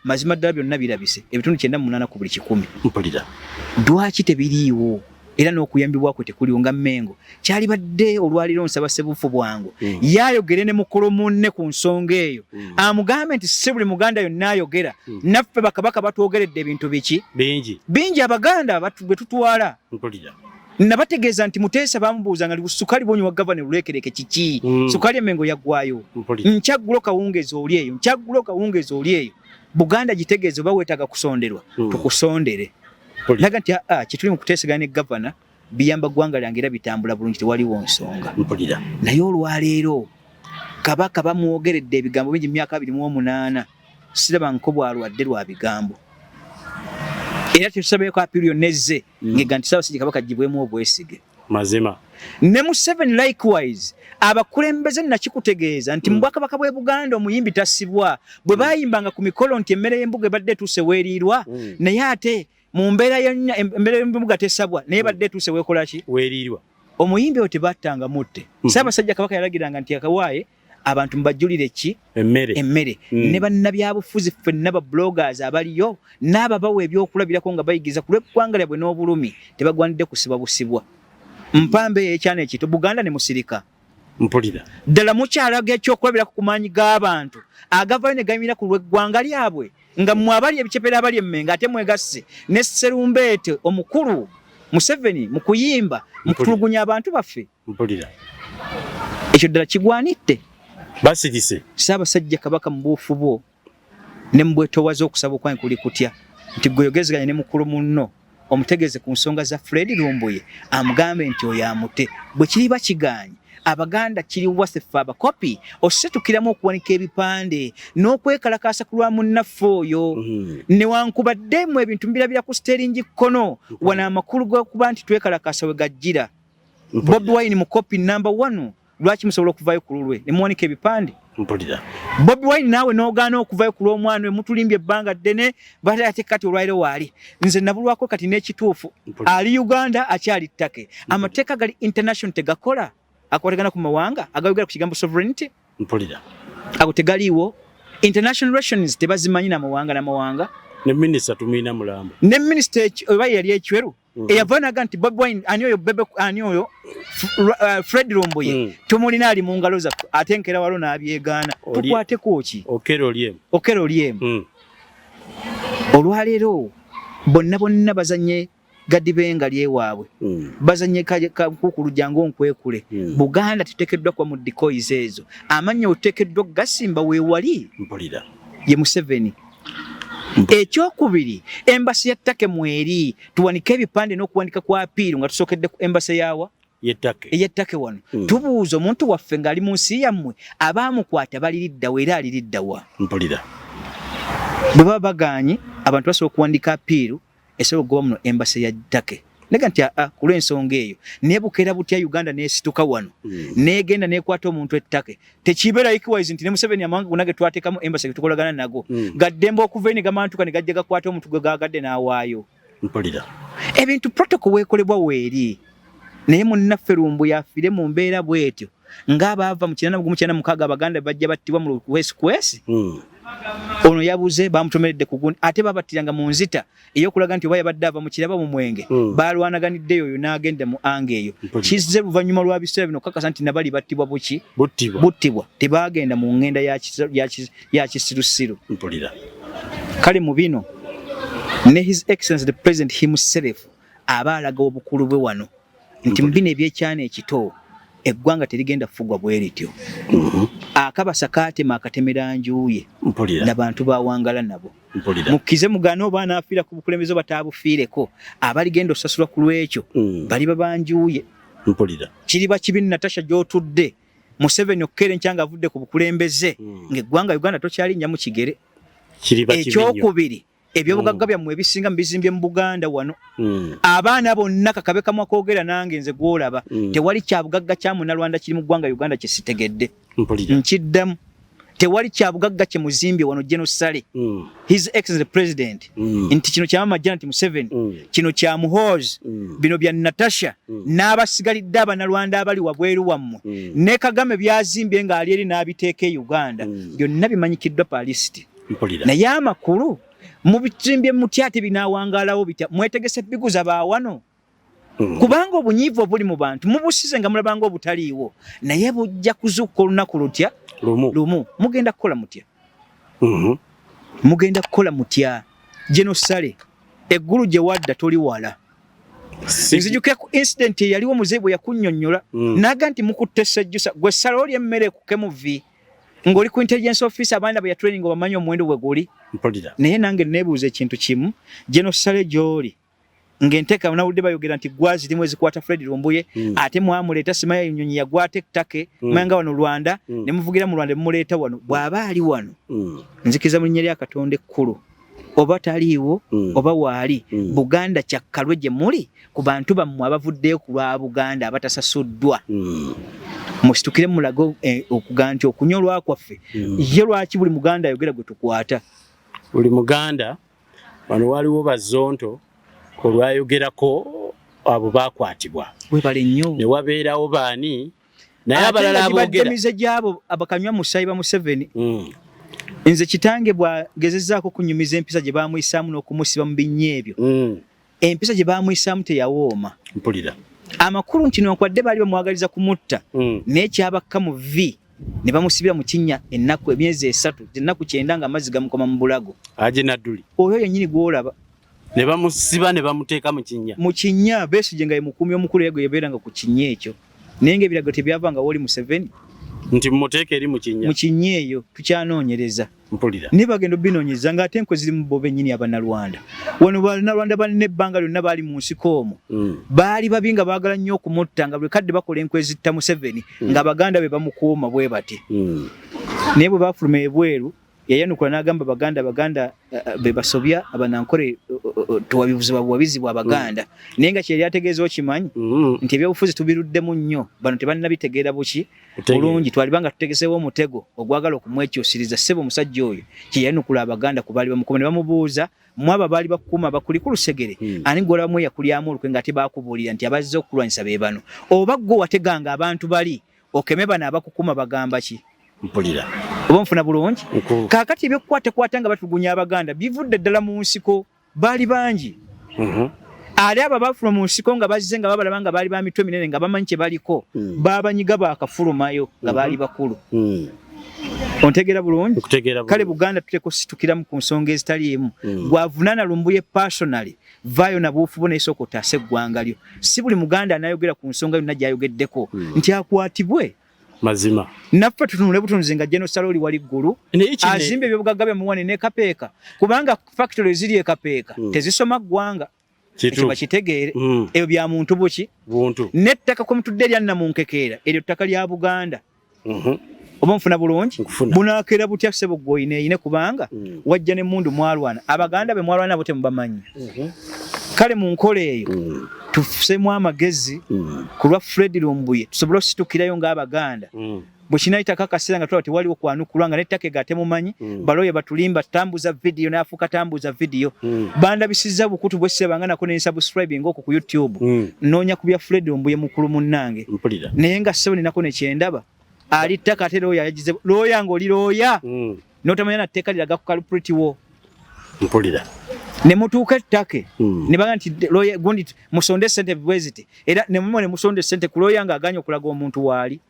mazima ddala byonna birabise, ebitundu 98 ku buli 100. Mpulira. Lwaki tebiriiwo era n'okuyambibwa kwe tekuliwo? Nga Mmengo kyalibadde olwaliro nsaba Sebufu bwangu yayogere ne mukulu munne ku nsonga eyo, amugambe nti si buli Muganda yonna ayogera. Naffe bakabaka batwogeredde ebintu biki? Bingi. Bingi. Abaganda bwe tutwala. Mpulira. Nabategeeza nti Muteesa bamubuuza nga sukali bwonywa gavana lulekereke kiki, sukali Emmengo yaggwayo. Mpulira. Nkyaggulo kawungeezi oli eyo, nkyaggulo kawungeezi oli eyo. Buganda gitegeeze oba weetaaga kusonderwa, tukusondere. Mpulira. Naga nti aa kyetuli mu kuteeseganya ne gavana biyamba ggwanga lyange era bitambula bulungi, tewaliwo nsonga. Mpulira. Naye olwaleero kabaka bamwogeredde ebigambo bingi mu myaka 28, siraba nko bwalwadde lwa bigambo, era tetusabeeko apiru yonna ezze ngega nti Ssaabasajja Kabaka aggyibwemu obwesige. Mazima. Ne Museveni likewise, abakulembeze nakikutegeeza nti mu bwakabaka bw'e Buganda omuyimbi tasibwa. Bwe bayimbanga ku mikolo nti emmere y'embuga ebadde etuuse weeriirwa, naye ate mu mbeera yonna emmere y'embuga tesabwa, naye ebadde etuuse weekola ki? Weeriirwa. Omuyimbi oyo tebattanga mutte. Ssaabasajja Kabaka yalagiranga nti akawaaye abantu mubajjulire ki? Emmere. Emmere. Ne bannabyabufuzi ffenna ba bloggers abaliyo n'ababawa ebyokulabirako nga bayigiriza ku lw'eggwanga lyabwe n'obulumi, tebagwanidde kusibwa busibwa. Mpambe eyo ekyana ekito Buganda ne musirika. Mpulira. Ddala mukyalaga ekyokulabirako ku maanyi g'abantu agavayo ne gayimirira ku lw'eggwanga lyabwe, nga mmwe abali ebicepere abali emmengo ate mwegasse ne Sserumbeete omukulu Museveni mu kuyimba, mu kutulugunya abantu baffe. Mpulira. Ekyo ddala kigwanidde. Basirise. Ssaabasajja Kabaka mu buufu bwo ne mu bwetoowaze, okusaba okwange kuli kutya nti gwe yogezeganya ne mukulu munno, omutegeeze ku nsonga za Fred Lumbuye, amugambe nti oyo amute. Bwe kiriba kigaanye, Abaganda kiri waffe abakopi osetukiramu okuwanika ebipande n'okwekalakaasa ku lwa munnaffe oyo. Newankubadde mu ebintu mbirabira ku siteringi kkono wano, amakulu g'okuba nti twekalakaasa we gajjira. Bobi Wine mukopi number 1, lwaki musobola okuvayo ku lulwe ne muwanika ebipande? Mpulira. Bobi Wine naawe n'ogaana okuvayo ku lw'omwana we, mutulimbye ebbanga ddene, bate ate kati olwaliro waali nze nabulwako kati n'ekituufu. Ali Uganda akyali ttake, amateeka gali international tegakola akwatagana ku mawanga agayogera ku kigambo sovereignty. Mpulira. Ago tegaliiwo, international relations tebazimanyi n'amawanga n'amawanga. Ne minisita tumwina mulambo. Ne minisita oba yali ekweru. Eyava naga nti Bobi Wine ani oyo Bebe ani oyo Fred Lumbuye tumulina ali mu ngalo zaffe, ate nkera walo n'abyegaana. Tukwateko ki? Okello Oryem. Okello Oryem. Olwaleero bonna bonna bazanye gadibenga lyewaabwe, bazanye kankukulu jangu onkwekule. Buganda teteekeddwa kuba mu decoys ezo, amannya oteekeddwa okugasimba weewali. Mpulira. Ye Museveni. Ekyokubiri, embassy ya Turkey mweri, tuwanike ebipande n'okuwanika kwa appeal nga tusookedde ku embassy yawa Ey'e ey'e Turkey wano. Tubuuza omuntu waffe ng'ali mu nsi yammwe, abaamukwata baliriddawa era aliriddawa? Mpulira. Bwe baba bagaanye, abantu basobola okuwandiika appeal esobola okugoba muno embassy ya Turkey, nega nti aa ku lw'ensonga eyo nebukeera butya Uganda nesituka wano negenda nekwata omuntu e Turkey. Tekibeera likewise nti ne Museveni amawanga gonna ge twateekamu embassy ge tukolagana nago gaddembe okuva eni gamantuka ne gajja gakwata omuntu gwe gaagadde n'awaayo. Mpulira. Ebintu protocol weekolebwa weeri, naye munnaffe Lumbuye afiire mu mbeera bw'etyo ng'abaava mu 8196 Abaganda bajja battibwa mu lukwesikwesi. Ono yabuze, bamutomeredde ku gundi, ate babattiranga mu nzita ey'okulaga nti oba yabadde ava mu kiraba mu mwenge, balwanaganiddeyo oyo n'agenda mu anga eyo. Kizze luvannyuma lwa biseera bino okukakasa nti nabali battibwa buki? Buttibwa. Buttibwa, tebagenda mu ngenda ya kisirusiru. Mpulira. Kale mu bino ne His Excellency the President himself aba alaga obukulu bwe wano nti mu bino ebyekyana ekito eggwanga terigenda kufugwa bwe lityo. Akabasa kaatema akatemera njuye Mpulira. nabantu bawangala nabo. Mpulira. Mukkize mugaane oba anaafiira ku bukulembeze oba taabufiireko, abaligenda osasulwa ku lw'ekyo baliba banjuye. Mpulira. Kiriba kibi Natasha gy'otudde Museveni okukeera enkya ng'avudde ku bukulembeze ng'eggwanga Uganda tokyalinnya mu kigere. Kiriba kibi nnyo. Ekyokubiri, ebyobugagga byammwe ebisinga mubizimbye mu Buganda wano. Abaana bonna kakabe kamwa koogera nange nze gw'olaba, tewali kyabugagga kya Munnalwanda kiri mu ggwanga Uganda kye sitegedde. Mpulira. Nkiddamu, tewali kyabugagga kye muzimbye wano General Saleh, His Excellency the President, nti kino kya Mama Janet Museveni, kino kya Muhoozi, bino bya Natasha n'abasigalidde Abanyarwanda abali wabweru wammwe, ne Kagame byazimbye ng'ali eri n'abiteeka e Uganda, byonna bimanyikiddwa palisiti. Mpulira. Naye amakulu mubizimbye mutya ate binaawangaalawo bitya? Mwetegese biguza baawano? Kubanga obunyiivu obuli mu bantu mubusize nga mulabanga obutaliiwo, naye bujja kuzuukuka olunaku lutya? Lumu. Lumu. Mugenda kukola mutya? Mugenda kukola mutya? General Saleh, eggulu gye wadda toli wala. Nzijukira ku incident eyaliwo muzeeyi bwe yakunnyonnyola, n'aga nti mukutte Ssejjusa, gwe Saleh oli emmere ekuke mu vi ng'oli ku intelligence office, abaana bwe yatraining obamanyi omuwendo bwe guli. Mpulira. Naye nange neebuuza ekintu kimu, General Saleh gy'oli ng'enteeka nawulidde bayogera nti gwa zirimu ezikwata Fred Lumbuye, ate mwamuleeta simanya ennyonyi yagwata ettake, manya nga wano Rwanda, ne muvugira mu Rwanda ne mumuleeta wano. Bw'aba ali wano, nzikiriza mu linnya lya Katonda ekkulu, oba taliiwo oba waali, Buganda kyakkalwe gye muli ku bantu bammwe abavuddeyo ku lwa Buganda abatasasuddwa. Musitukire mulage okuga nti okunyolwa kwaffe. Ye lwaki buli Muganda ayogera gwe tukwata? Buli Muganda wano waliwo bazonto olwayogerako abo bakwatibwa. Webale nnyo. Ne wabeerawo baani naye Ate abalala nga gibadde aboogera. mize gy'abo abakanywa musayi ba Museveni. Nze kitange bw'agezezzaako okunyumiza empisa gye baamuyisaamu n'okumusiba mu binnya ebyo. Empisa gye baamuyisaamu teyawooma. Mpulira. Amakulu nti newankubadde baali bamwagaliza kumutta, naye kyabakka mu vi ne bamusibira mu kinnya ennaku emyezi 3, ennaku 90 ng'amazzi gamukoma mu bulago. Haji Nadduli. Oyo yennyini gw'olaba. Ne bamusiba ne bamuteeka mu kinnya. Mu kinnya, Besigye nga ye mukuumi omukulu era gwe yabeeranga ku kinnya ekyo. Naye ng'ebiragiro tebyavanga w'oli Museveni. Nti mumuteeke eri mu kinnya. Mu kinnya eyo tukyanoonyereza. Mpulira. Naye bagenda obinoonyereza ng'ate enkwe ziri mu bo bennyini Abannalwanda. Wano Bannalwanda banne ebbanga lyonna baali mu nsiko omwo. Baali babi nga baagala nnyo okumutta, nga buli kadde bakola enkwe ezitta Museveni, nga Abaganda be bamukuuma bwe bati. Naye bwe baafuluma ebweru, yayanukula n'agamba Baganda, Baganda be basobya Abanankole, tuwabibuziba buwabizi bwa Baganda. Naye nga kye yali ategeeza okimanyi nti ebyobufuzi tubiruddemu nnyo, bano tebannabitegeera buki bulungi, twalibanga tutegeseewo omutego ogwagala okumwekyusiriza. Ssebo omusajja oyo kye yayanukula Abaganda ku baali bamukuuma ne bamubuuza, mmwe abo abaali bakukuuma bakuli ku lusegere, ani gw'olabamu eyakulyamu olukwe ng'ate baakubuulira nti abazze okukulwanyisa be bano? Oba ggwe wateganga abantu bali okeme bano abakukuma bagamba ki? Mpulira. Oba nfuna bulungi? Kaakati ebyokukwatakwata nga batugunya Abaganda bivudde ddala mu nsiko, baali bangi. Ali abo abafuluma mu nsiko nga bazze nga babalaba nga baali ba mitwe minene nga bamanyi kye baliko, babanyiga baakafulumayo nga baali bakulu. Ontegeera bulungi? Nkutegeera Kale bulungi. Buganda tuteeka okusitukiramu ku nsonga ezitaliimu. Gwavunaana Lumbuye personally, vaayo na buufu bwo, naye sooka otaase eggwanga lyo. Si buli Muganda anayogera ku nsonga yonna gy'ayogeddeko nti akwatibwe. Mazima. Naffe tutunule butunuzi nga General Saloli wali ggulu Naye kino- azimba ebyobugagga bye muwane ne Kapeeka, kubanga factory eziri e Kapeeka tezisoma ggwanga. Ekyo Kituufu. bakitegeere. Ebyo bya muntu buki? Buntu. N'ettaka kwe mutudde erya Namunkekeera, eryo ttaka lya Buganda. Oba nfuna bulungi? Nkufuna. Bunakeera butya ssebo ggwe oyineeyine, kubanga wajja n'emmundu mwalwana. Abaganda be mwalwana nabo temubamanyi. Kale mu nkola eyo tufuseemu amagezi ku lwa Fred Lumbuye tusobole okusitukirayo ng'Abaganda. Bwe kinayitako akaseera nga tulaba tewaliwo kwanukulwa nga n'ettaka ega temumanyi, balooya batulimba, tambuza vidiyo n'afuuka tambuza vidiyo. Bandabisizza bukutu bwe ssebanga nako ne nsubscribing okwo ku YouTube. Nnoonya ku bya Fred Lumbuye mukulu munnange. Mpulira. Naye nga ssebo ninako ne kyendaba ali ttaka ate looya yagize looya ng'oli looya n'otamanya na tteeka liraga ku culprit wo. Mpulira. Ne mutuuka ettake ne baga nti looya gundi musonde ssente bwe ziti, era ne mumwe ne musonde ssente ku looya ng'agaanye okulaga omuntu waali.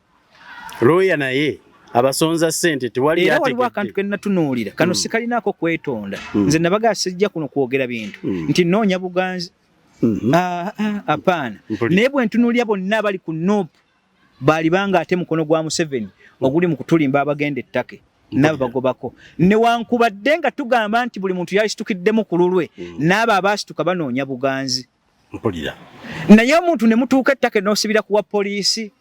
Looya naye abasonza ssente tewali Era waliwo yategedde. akantu ke nnatunuulira kano sikalinaako kwetonda. Nze nabaga sijja kuno kwogera bintu nti nnoonya buganzi. Apaana. Mpulira. Naye bwe ntunuulira bonna abali ku NUP baalibanga ate mukono gwa Museveni oguli mu kutulimba abagenda ettake n'abo bagobako. Newankubadde nga tugamba nti buli muntu yalisitukiddemu ku lulwe, n'abo abaasituka banoonya buganzi. Mpulira. Naye omuntu ne mutuuka ettake n'osibira kuwa poliisi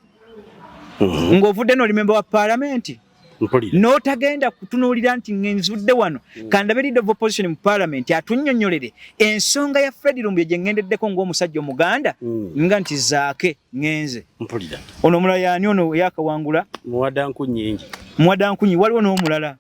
ng'ovudde n'oli memba wa paalamenti. Mpulira. N'otagenda kutunuulira nti ngenzudde wano kandabe leader of opposition mu paalamenti atunnyonnyolere ensonga ya Fred Lumbuye gye ŋŋendeddeko ng'omusajja Omuganda nga nti zaake ŋŋenze. Mpulira. Ono omulala yaani ono eyakawangula? Muwadanku nnyingi. Muwadankunyi, waliwo n'omulala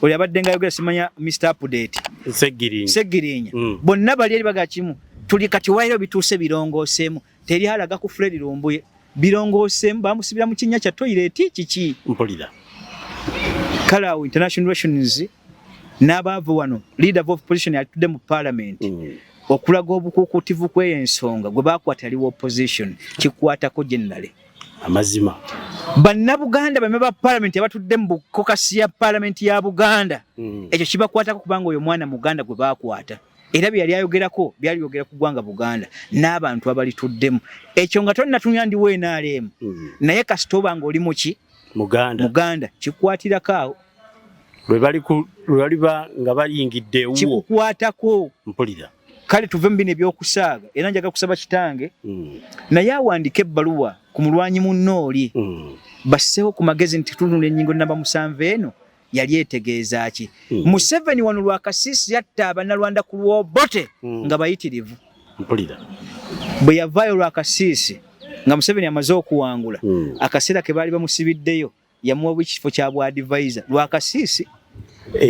oyo abadde nga ayogera simanya Mr Update. Ssegirinya. Ssegirinya. Bonna bali eri baga kimu. Tuli kati wairo bituuse birongooseemu. Teri alaga ku Fred Lumbuye. Birongooseemu bamusibira mu kinnya kya toilet kiki? Mpulira. Kale awo international relations n'abaavu wano leader of opposition atudde mu parliament okulaga obukuukuutivu kw'eyo ensonga gwe baakwata yali wa opposition kikwatako generally. Amazima. Bannabuganda bame ba parliament abatudde mu bukokasi ya parliament ya Buganda ekyo kibakwatako kubanga oyo mwana Muganda gwe baakwata. Era bye yali ayogerako byali byogera ku ggwanga Buganda n'abantu abalituddemu. Ekyo nga tonnatunya ndi WNRM. Naye kasita oba ng'oli muki? Muganda. Muganda kikwatirako awo. Lwe bali ku, lwe baliba nga bayingidde ewuwo. Kikukwatako. Mpulira. Kale tuve mu bino eby'okusaaga. Era njagala kusaba kitange naye awandiike ebbaluwa ku mulwanyi munno oli. Basseewo ku magezi nti tunula ennyingo namba 7 eno yali etegeeza ki? Museveni wano lwa Kasisi yatta Abannalwanda ku lw'Obote nga bayitirivu. Mpulira. Bwe yavaayo lwa Kasisi nga Museveni amaze okuwangula, akaseera ke baali bamusibiddeyo yamuwa ekifo kya bwa advisor lwa Kasisi.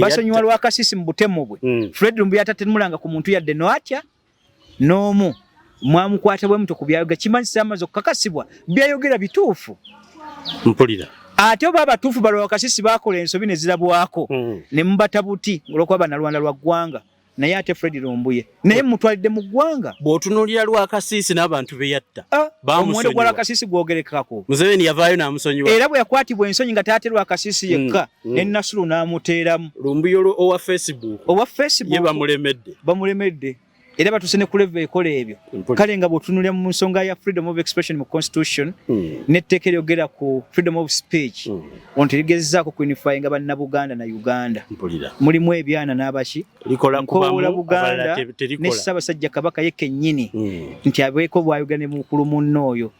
Basonyiwa lwa Kasisi mu butemu bwe. Fred Lumbuye atatemulanga ku muntu yadde n'atya n'omu mwamukwata bwe muto ku byayogera kimanyisa amaze okukakasibwa byayogera bituufu. Mpulira. Ate oba abatuufu balwa Kasisi baakola ensobi ne zirabwako ne mubata buti olw'okuba Bannalwanda lwa ggwanga. Naye ate Fred Lumbuye naye mutwalidde mu ggwanga. Bw'otunuulira lwa Kasisi n'abantu be yatta, Omuwendo gwa lwa Kasisi gwogerekako. Museveni yavaayo n'amusonyiwa. Era bwe yakwatibwa ensonyi nga taate lwa Kasisi yekka ne Nasulu n'amuteeramu. Lumbuye owa Facebook. Owa Facebook. Ye bamulemedde. Bamulemedde. Era batuuse ne ku level ekola ebyo. Kale nga bw'otunuulira mu nsonga ya freedom of expression mu constitution n'etteeka eryogera ku freedom of speech ono terigezzaako ku unifyinga Bannabuganda na Uganda. Mpulira. Mulimu ebyana n'abaki. Likola Nkowoola kubamu, Buganda abalala terikola. ne Ssaabasajja Kabaka ye kennyini nti abeeko bw'ayogera ne mukulu munno oyo.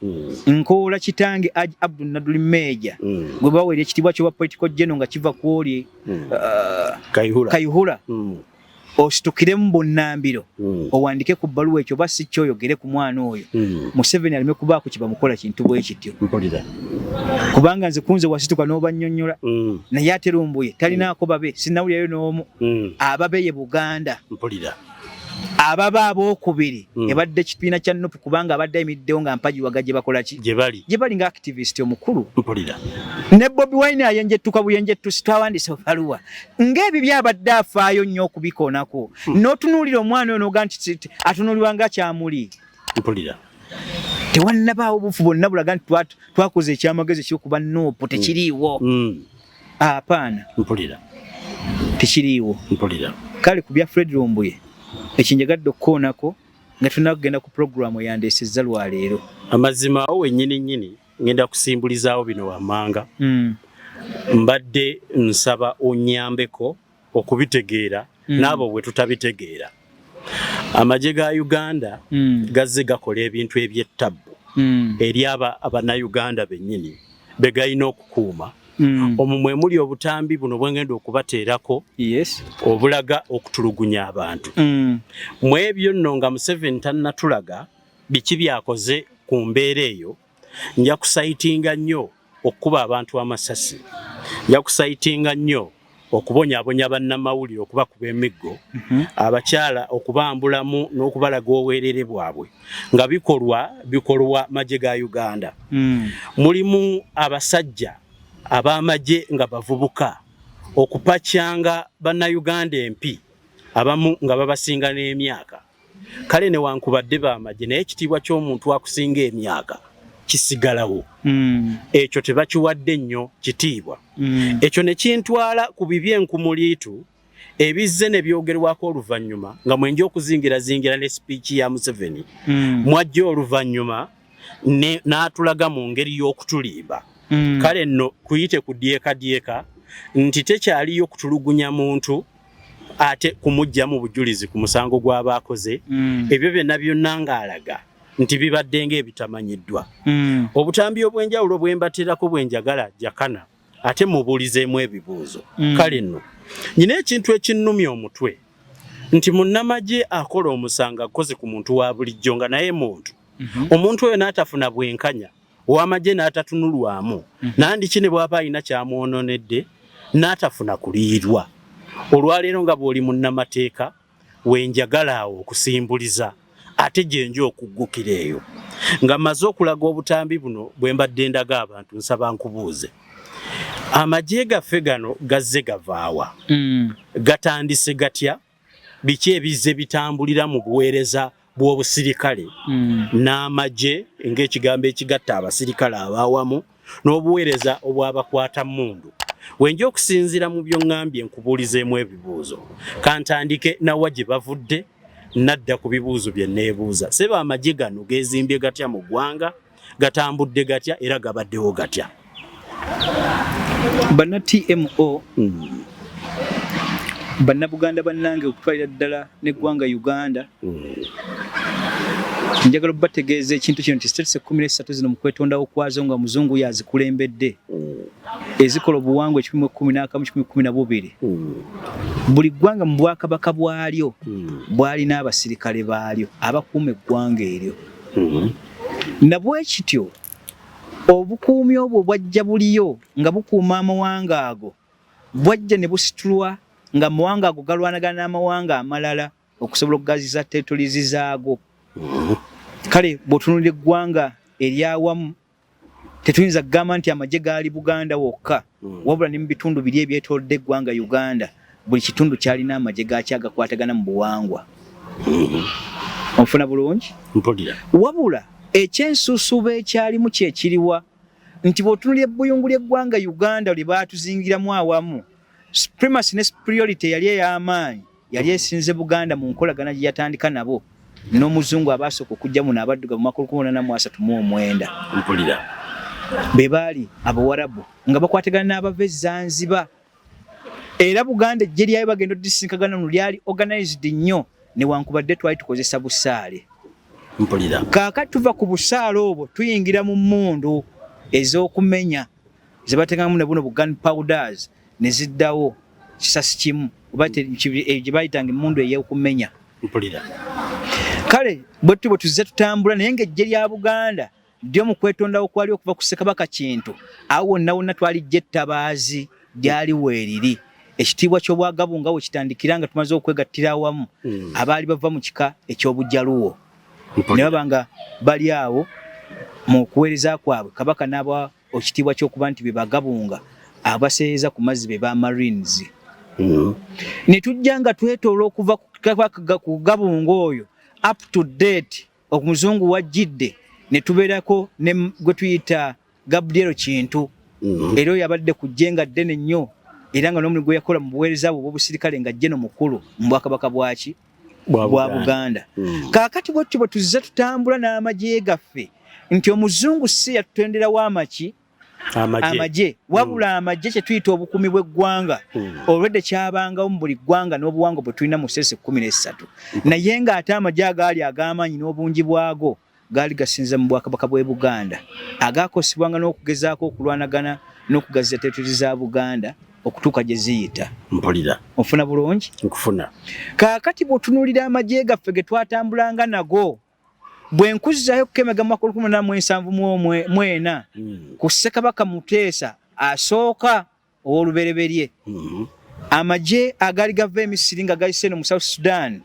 Nkowoola kitange Haji Abdul Naduli Meja gwe baweera ekitiibwa ky'obwa political general nga kiva ku oli, Kayihura. Kayihura. Ositukiremu bunnambiro owandike ku bbaluwa ekyo oba si kyo oyogere ku mwana oyo. Museveni aleme kubaako kye bamukola kintu bwe kityo. Mpulira. Kubanga nze kunze wasituka n'obannyonnyola. Naye ate Lumbuye talinaako babe, sinnawulirayo n'omu. Ababe ye Buganda. Mpulira. Ababa abookubiri ebadde kibiina kya NUP, kubanga abadde ayimiriddewo nga mpagiwaga gye bakola ki, gye bali, gye bali nga activist omukulu. Mpulira. Ne Bobi Wine ayenjettuka buyenjettusi, twawandiise baluwa ng'ebyo byabadde afaayo nnyo okubikoonako. N'otunuulira omwana oyo n'oga nti atunuulirwa nga kyamuli. Mpulira. Tewannabaawo bufu bwonna bulaga nti twakoze ekyamagezi ekyokuba NUP, tekiriiwo. Apaana. Mpulira. Tekiriiwo. Mpulira. Kale ku bya Fred Lumbuye ekinjagadde okukoonako nga tulina kugenda ku pulogulaamu eyandeesezza lwaleero. Amazima awo wennyini nnyini ngenda kusimbulizaawo bino wammanga. Mbadde nsaba onnyambeko okubitegeera n'abo bwe tutabitegeera. Amagye ga Uganda gazze gakola ebintu eby'ettabbu eri Abannayuganda bennyini be galina okukuuma. Omwo mwe muli obutambi buno bwe ngenda okubateerako obulaga okutulugunya abantu. Mu ebyo nno nga Museveni tannatulaga biki byakoze ku mbeera eyo, nja kusayitinga nnyo okukuba abantu amasasi, nja kusayitinga nnyo okubonyaabonya bannamawulire, okubakuba emiggo, abakyala okubambulamu n'okubalaga obwerere bwabwe nga bikolwa magye ga Uganda. Mulimu abasajja ab'amagye nga bavubuka okupakyanga bannayuganda empi, abamu nga babasinga n'emyaka. Kale newankubadde b'amagye, naye ekitiibwa ky'omuntu akusinga emyaka kisigalawo. Ekyo tebakiwadde nnyo kitiibwa. Ekyo ne kintwala ku bibi enkumuliitu ebizze ne byogerwako oluvannyuma, nga mwenja okuzingirazingira ne sipiiki ya Museveni. Mwajja oluvannyuma n'atulaga mu ngeri y'okutulimba. Kale nno kuyite ku dyekadyeka nti tekyaliyo kutulugunya muntu ate kumuggyamu bujulizi ku musango gw'aba akoze. Ebyo byonna byonna ng'alaga nti bibadde ng'ebitamanyiddwa. Obutambi obw'enjawulo bwe mbateerako bwe njagala jakana ate mubuulizeemu ebibuuzo. Kale nno nyina ekintu ekinnumya omutwe nti munnamagye akola omusango akoze ku muntu wa bulijjo nga naye muntu. Omuntu oyo n'atafuna bwenkanya, ow'amagye n'atatunulwamu, nandiki ne bw'aba alina kyamwononedde n'atafuna kuliirwa. Olwaleero nga bw'oli munnamateeka wenjagala awo okusimbuliza ate gye nja okuggukira eyo nga mmaze okulaga obutambi buno bwe mbadde ndaga abantu, nsaba nkubuuze, amagye gaffe gano gazze gavaawa? Gatandise gatya? Biki ebizze bitambulira mu buweereza bw'obusirikale n'amagye ng'ekigambo ekigatta abasirikale ab'awamu n'obuweereza obw'abakwata mmundu? Wenja okusinziira mu by'oŋŋambye nkubuulizeemu ebibuuzo. Kantandike nawa gye bavudde, nadda ku bibuuzo bye neebuuza. Seba, amagye gano geezimbye gatya mu ggwanga, gatambudde gatya era gabaddewo gatya? Banna TMO, bannabuganda bannange, okutwalira ddala n'eggwanga Uganda, njagala okubategeeza ekintu kino nti states 13 zino mu kwetondawo kwazo nga muzungu yazikulembedde, ezikola obuwangwa 111 112, buli ggwanga mu bwakabaka bwalyo bwalina abasirikale baalyo abakuuma eggwanga eryo. Nabwe kityo obukuumi obwo bwajja buliyo nga bukuuma amawanga ago, bwajja ne busitulwa nga amawanga ago galwanagana n'amawanga amalala okusobola okugaziza territories zaago. Kale bw'otunuulira eggwanga eryawamu, tetuyinza kugamba nti amagye gaali Buganda wokka, wabula ne mu bitundu biri ebyetoolodde eggwanga Uganda, buli kitundu kyalina amagye gaakyo agakwatagana mu buwangwa. Onfuna bulungi? Mpulira. Wabula ekyensusuba ekyalimu kyekiriwa nti bw'otunuulira ebbuyungu ly'eggwanga Uganda lye baatuzingiramu awamu, supremacy ne superiority yali ey'amaanyi, yali esinze Buganda mu nkolagana gye yatandika nabo n'omuzungu abaasooka okujja muno abaddugavu mu mwaka 1839. Mpulira. Be baali Abawarabu nga bakwatagana n'abava e Zanzibar, era Buganda eggye lyayo bagenda odisinkagana no lyali organized nnyo newankubadde twali tukozesa busaale. Mpulira. Kaakati tuva ku busaale obwo tuyingira mu mmundu ez'okumenya ze bateekamu ne buno bu gun powders ne ziddawo kisasi kimu oba gye bayitanga emmundu ey'okumenya. Mpulira. Kale bwe tutyo bwe tuzze tutambula, naye ng'eggye lya Buganda ddyo mu kwetondawo kwali okuva ku Ssekabaka Kintu, awo wonna wonna twalijja ettabaazi lyali weeriri. Ekitiibwa ky'obwagabunga we kitandikira nga tumaze okwegattira awamu abaali bava mu kika eky'Obujjaluwo ne baba nga bali awo mu kuweereza kwabwe, Kabaka n'abawa ekitiibwa ky'okuba nti be bagabunga abaseeyeza ku mazzi, be ba Marines. Ne tujja nga twetoola okuva ku gabunga oyo up to date omuzungu wajjidde ne tubeerako ne gwe tuyita Gabriel Kintu. Era oyo abadde ku ggye nga ddene nnyo, era nga n'omulimu gwe yakola mu buweereza bwe obw'obusirikale nga ggye no mukulu mu bwakabaka bwaki bwa Buganda. Kaakati bwetyo bwe tuzze tutambula n'amagye gaffe nti omuzungu si yatutenderawo amaki amagye, wabula amagye kye tuyita obukuumi bw'eggwanga olwedde kyabangawo mu buli ggwanga n'obuwangwa bwe tulina mu sesi 13, naye ng'ate amagye agaali ag'amaanyi n'obungi bwago gaali gasinza mu bwakabaka bw'e Buganda, agaakosebwanga n'okugezaako okulwanagana n'okugaziya territory za Buganda okutuuka gye ziyita. Mpulira. Ofuna bulungi? Nkufuna. Kaakati bw'otunuulira amagye gaffe ge twatambulanga nago, bwe nkuzzaayo okukemega mu mwaka 1874 ku Ssekabaka Muteesa asooka ow'olubereberye, amagye agaali gava e Misiri nga gayise eno mu South Sudan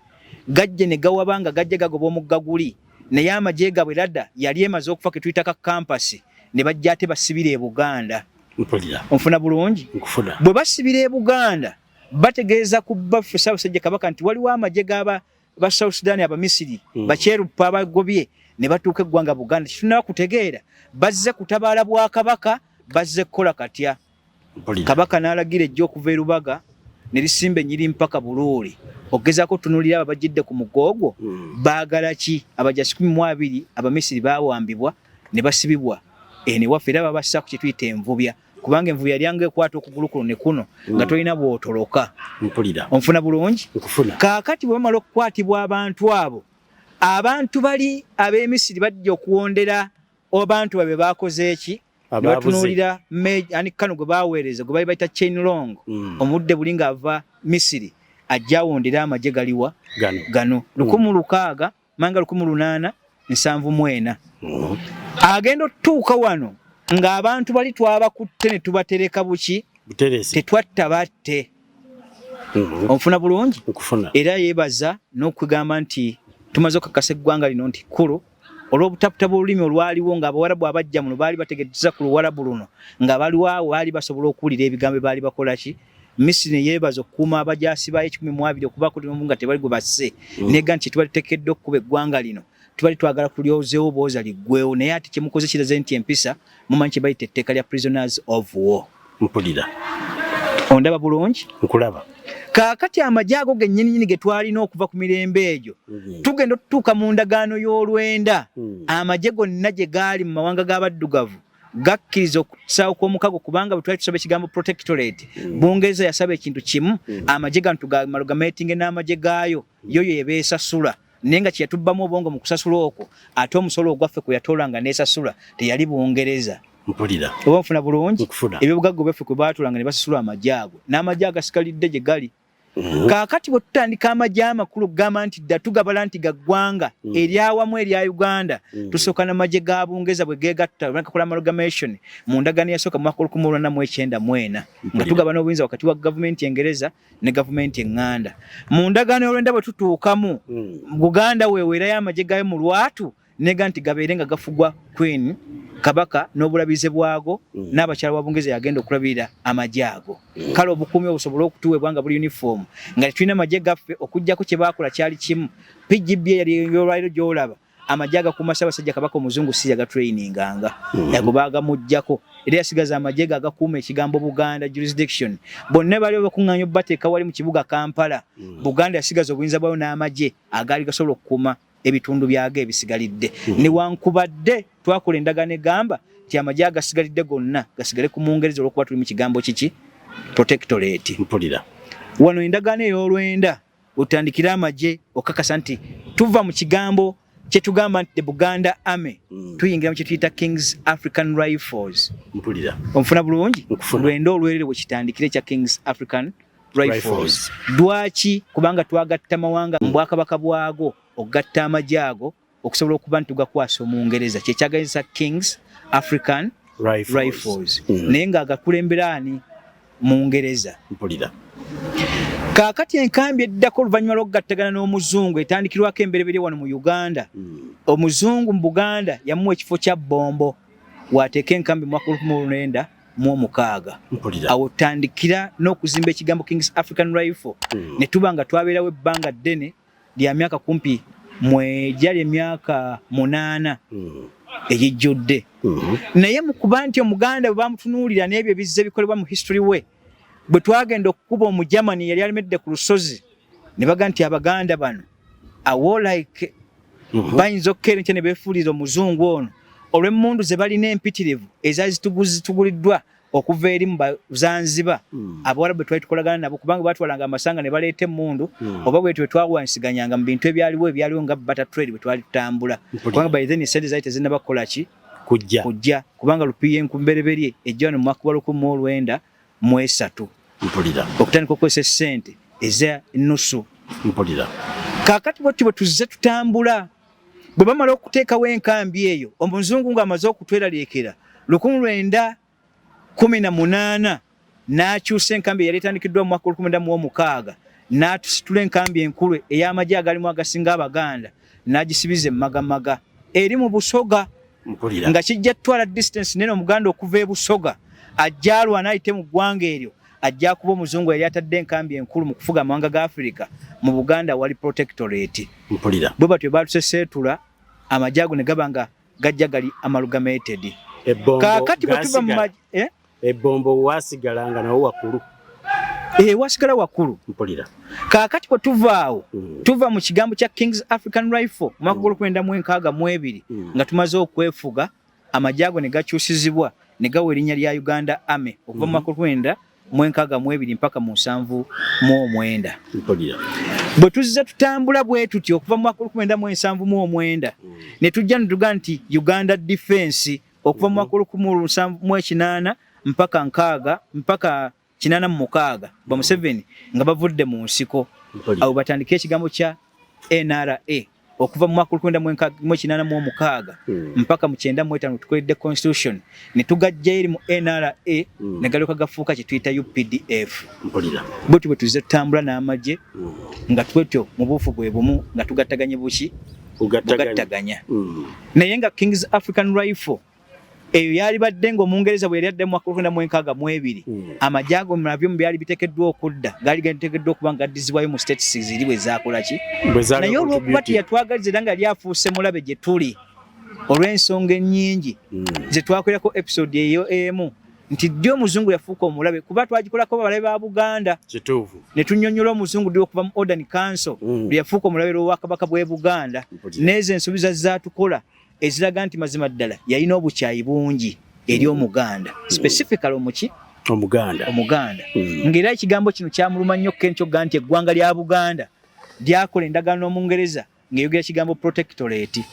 gajje ne gawaba nga gajja gagoba omugga guli, naye amagye gaabwe rada yali emaze okufa ke tuyita ka kampasi, ne bajja ate basibira e Buganda. Mpulira. Onfuna bulungi? Nkufuna. Bwe basibira e Buganda bategeeza ku bbaffe Ssaabasajja Kabaka nti waliwo amagye g'aba ba South Sudan Abamisiri bakyeruppe abagobye ne batuuka eggwanga Buganda. Kitunaba kutegeera bazze kutabaala bwakabaka, bazze kukola katya. Kabaka n'alagira ejja okuva e Lubaga ne lisimba ennyiri mpaka Buluuli okugezaako otunuulira abo abajjidde ku mugga ogwo baagala ki. Abajasi 12 Abamisiri baawambibwa ne basibibwa eno ewaffe, era babassa ku kye tuyita envubya, kubanga envubu yali anga ekwata okugulu kuno ne kuno nga tolina bw'otoloka. Mpulira. Onfuna bulungi? Nkufuna. Kaakati bwe bamala okukwatibwa abantu abo, abantu bali ab'Emisiri bajja okuwondera abantu babe bakoze eki, ne batunuulira ani kano gwe baweereza gwe bali bayita Chain Long, omudde buli ng'ava Misiri ajja awondera amagye galiwa gano, gano 1600 manga 1874. Agenda otutuuka wano ng'abantu bali twabakutte ne tubatereka buki, tetwatta batte. Onfuna bulungi? Nkufuna. Era yeebaza n'okugamba nti tumaze okukakasa eggwanga lino nti kkulu olw'obutaputa bw'olulimi olwaliwo ng'Abawarabu abajja muno baali bategeeza ku Luwarabu luno nga baliwo awo baali basobola okuwulira ebigambo baali bakola ki. Misiri ne yeebaza okukuuma abajaasi baayo 12 okubaako nga tebali gwe basse, nega nti tubali tuteekeddwa okukuba eggwanga lino, tubali twagala kulyozeewo bwoza liggwewo, naye ate kyemukoze kiraze nti empisa mumanyi kye bayita etteeka lya prisoners of war. Mpulira. Ondaba bulungi? Nkulaba. Kaakati amagye ago gennyininyini ge twalina okuva ku mirembe egyo, tugenda otutuuka mu ndagaano y'olwenda, amagye gonna gye gaali mu mawanga g'abaddugavu gakkiriza okusaawo kw'omukago, kubanga bwe twali tusaba ekigambo protectorate, Bungereza yasaba ekintu kimu, amagye gano tugamalgamatinge n'amagye gaayo yo yebeesasula, naye nga kyeyatubbamu obwongo mu kusasula okwo, ate omusolo ogwaffe kwe yatoolanga n'esasula teyali Bungereza. Mpulira. Oba nfuna bulungi? Nkufuna. Ebyobugagga byaffe kwe baatulanga ne basasula amagye ago n'amagye agasigalidde gye gali. Kaakati bwe tutandika amagye amakulu okugamba nti dda tugabala nti ga ggwanga eryawamu erya Uganda, tusooka n'amagye ga Bungereza bwe geegatta gakola amalgamation mu ndagaano eyasooka mu mwaka 1894 nga tugabana obuyinza wakati wa gavumenti Engereza ne gavumenti Eŋŋanda. Mu ndagaano y'olwenda bwe tutuukamu, Buganda weeweerayo amagye gayo mu lwatu nega nti gabeere nga gafugwa Queen, Kabaka n'obulabize bwago, n'abakyala wa Bungereza yagenda okulabirira amagye ago. Kale obukuumi obusobole okutuweebwa nga buli uniform nga tetulina magye gaffe, okuggyako kye baakola kyali kimu, PGB eyali olwaliro gy'olaba amagye agakuuma Ssaabasajja Kabaka omuzungu si yagatraininganga, ago baagamugyako, era yasigaza amagye ge agakuuma ekigambo Buganda jurisdiction. Bonna baali bakuŋŋaanya obbateeka wali mu kibuga Kampala. Buganda yasigaza obuyinza bwayo n'amagye agaali gasobola okukuuma ebitundu byago ebisigalidde, newankubadde twakola endagaano egamba nti amagye agasigalidde gonna gasigale ku Mungereza olw'okuba tuli mu kigambo kiki protectorate. Mpulira. Wano endagaano ey'olwenda otandikira amagye okakasa nti tuva mu kigambo kyetugamba nti the Buganda Army, tuyingira mu kyetuyita Kings African Rifles. Mpulira. Onfuna bulungi? Nkufuna. Lwenda olwerere bwe kitandikira ekya Kings African Rifles. Rifles. Lwaki? Kubanga twagatta mawanga mu bwakabaka bwago okugatta amagye ago okusobola okuba nti tugakwasa Omungereza, kyekyaganyisa Kings African Rifles. Rifles. Naye ng'agakulembera ani? Mungereza. Mpulira. Kaakati enkambi eddako oluvannyuma lw'okugattagana n'omuzungu etandikirwako embereberye wano mu Uganda. Omuzungu mu Buganda yamuwa ekifo kya Bombo wateeka enkambi mu mwaka 1906. Awo tandikira n'okuzimba ekigambo Kings African Rifle ne tuba nga twabeerawo ebbanga ddene lya myaka kumpi mwegyali emyaka 8 egijjudde. Naye mu kuba nti Omuganda bwe bamutunuulira n'ebyo ebizze bikolebwa mu history we, bwe twagenda okukuba Omujamani yali alemedde ku lusozi ne baga nti Abaganda bano awo like bayinza okukeera enkya ne beefuulira omuzungu ono olw'emmundu ze balina empitirivu ezaali zituguliddwa okuva eri mu Bazanziba Abawarabu bwe twali tukolagana nabo, kubanga batwalanga amasanga ne baleeta emmundu oba bwe twawansiganyanga mu bintu ebyaliwo nga barter trade bwe twali tutambula, kubanga by then esente zaali tezinnaba kukola ki kujja, kubanga lupiiya enkumbereberye ejja wano mu mwaka gwa 1903 okutandika okukozesa essente eza nusu. Kaakati bwetyo bwe tuzze tutambula, bwe bamala okuteekawo enkambi eyo omuzungu ng'amaze okutweraliikira 1918 n'akyusa enkambi eyali etandikiddwa mu mwaka 1906 n'atusitula enkambi enkulu ey'amagye agalimu agasinga Abaganda n'agisibiza emmagamaga eri mu Busoga. Nga kijja tutwala distance nene Omuganda okuva e Busoga ajja alwana ayite mu ggwanga eryo ajja kuba omuzungu yali atadde enkambi enkulu mu kufuga amawanga ga Afrika mu Buganda wali protectorate. Bwe batyo baatuseseetula amagye ago ne gaba nga gajja gali amalgamated. Kaakati bwe tuva mu Ebombo wasigala nga nawo wakulu. Wasigala wakulu. Kaakati bwe tuva awo tuva mu kigambo kya Kings African Rifle mu mwaka gwa 1962 nga tumaze okwefuga, amagye ago ne gakyusizibwa ne gawa erinnya lya Uganda Army okuva mu mwaka 1962 mpaka mu 79. Bwe tuzze tutambula bwe tutyo okuva mu mwaka 1979 ne tujja ne tuga nti Uganda Defense okuva mu mwaka 1980 mpaka 6 mpaka 86 ba Museveni nga bavudde mu nsiko. Awo batandike ekigambo kya NRA okuva mu mwaka 1986 mpaka mu 95 tukoledde constitution ne tugajja eri mu NRA ne galyoka gafuuka kye tuyita UPDF. Bwetyo bwe tuzze tutambula n'amagye nga twetyo mu buufu bwe bumu nga tugattaganye buki bugattaganya. Naye nga Kings African Rifle eyo yali badde ng'Omungereza bwe yali adde mu mwaka 1962 amagye ago nabyo mu byali biteekeddwa okudda gaali gateekeddwa okuba nga gaddizibwayo mu states ziri bwe zaakola ki, naye olw'okuba teyatwagaliza era nga yali afuuse mulabe gye tuli olw'ensonga ennyingi ze twakolerako episode eyo emu nti ddi omuzungu yafuuka omulabe, kuba twagikolako abalabe ba Buganda ne tunnyonnyola omuzungu ddi okuva mu Odern Council lwe yafuuka omulabe lw'obwakabaka bw'e Buganda n'ezo ensobi zaatukola eziraga nti mazima ddala yalina obukyayi bungi eri Omuganda, specifically omuki Omuganda. Omuganda. Ng'era ekigambo kino kyamuluma nnyo kenkyoga nti eggwanga lya Buganda lyakola endagaano n'Omungereza ng'eyogera ekigambo protectorate.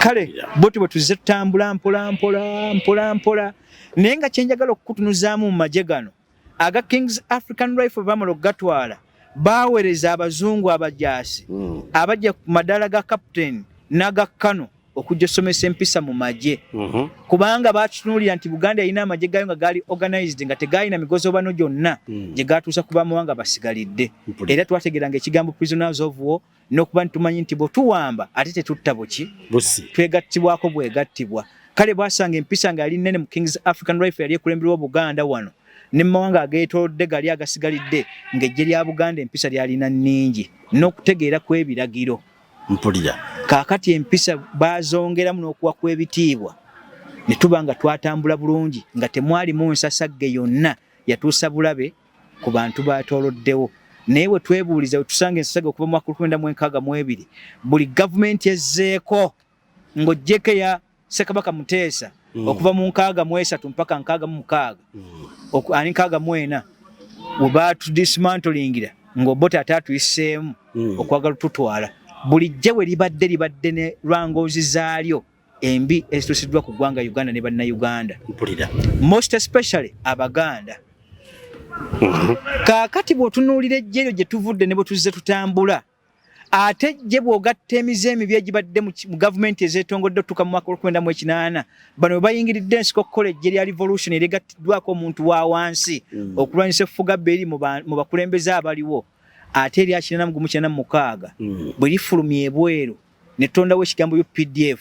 Kale bwetyo bwe tuzze tutambula mpola mpola mpola mpola, naye nga kyenjagala okukutunuzaamu mu magye gano aga Kings African Rifle bamala okugatwala baaweereza abazungu abajaasi abajja ku madaala ga captain n'aga kano okujja osomesa empisa mu magye, kubanga batutunuulira nti Buganda yalina amagye gayo nga gaali organized nga tegaalina migozobano gyonna gye gatuusa ku bamawanga basigalidde. Era twategeeranga ekigambo prisoners of war n'okuba nti tumanyi nti bwe tuwamba ate tetutta buki twegattibwako bwegattibwa. Kale bwasanga empisa nga yali nnene mu Kings African Rifle yali ekulemberwa Buganda wano ne mu mawanga ageetoolodde gali agasigalidde, ng'eggye lya Buganda empisa lyalina nningi n'okutegeera kw'ebiragiro. Kaakati empisa baazongeramu n'okuwa kw'ebitiibwa ne tuba nga twatambula bulungi nga temwalimu nsasagge yonna yatuusa bulabe ku bantu batooloddewo. Naye bwe twebuuliza we tusanga ensasagge okuva mu mwaka 1962 buli gavumenti ezzeeko ng'oggyeko eya Ssekabaka Muteesa okuva mu 63 mpaka 66 ani 64 we baatudismantlingira ng'Obote ate atuyiseemu okwagala tutwala buli ggye we libadde libadde ne lwangoozi zaalyo embi ezituusiddwa ku ggwanga Uganda ne Bannayuganda, most especially Abaganda. Kaakati bw'otunuulira eggye eryo gye tuvudde ne bwe tuzze tutambula, Ate gye bw'ogatta emize emibi egibadde mu gavumenti ezeetongodde otutuuka mu mwaka 1980, bano bwe bayingiridde ensiko okukola eggye lya revolution erigattiddwako omuntu wa wansi okulwanyisa effugabbe eri mu bakulembeze abaliwo, ate erya 8196 bwe lifulumya ebweru ne tutondawo ekigambo UPDF.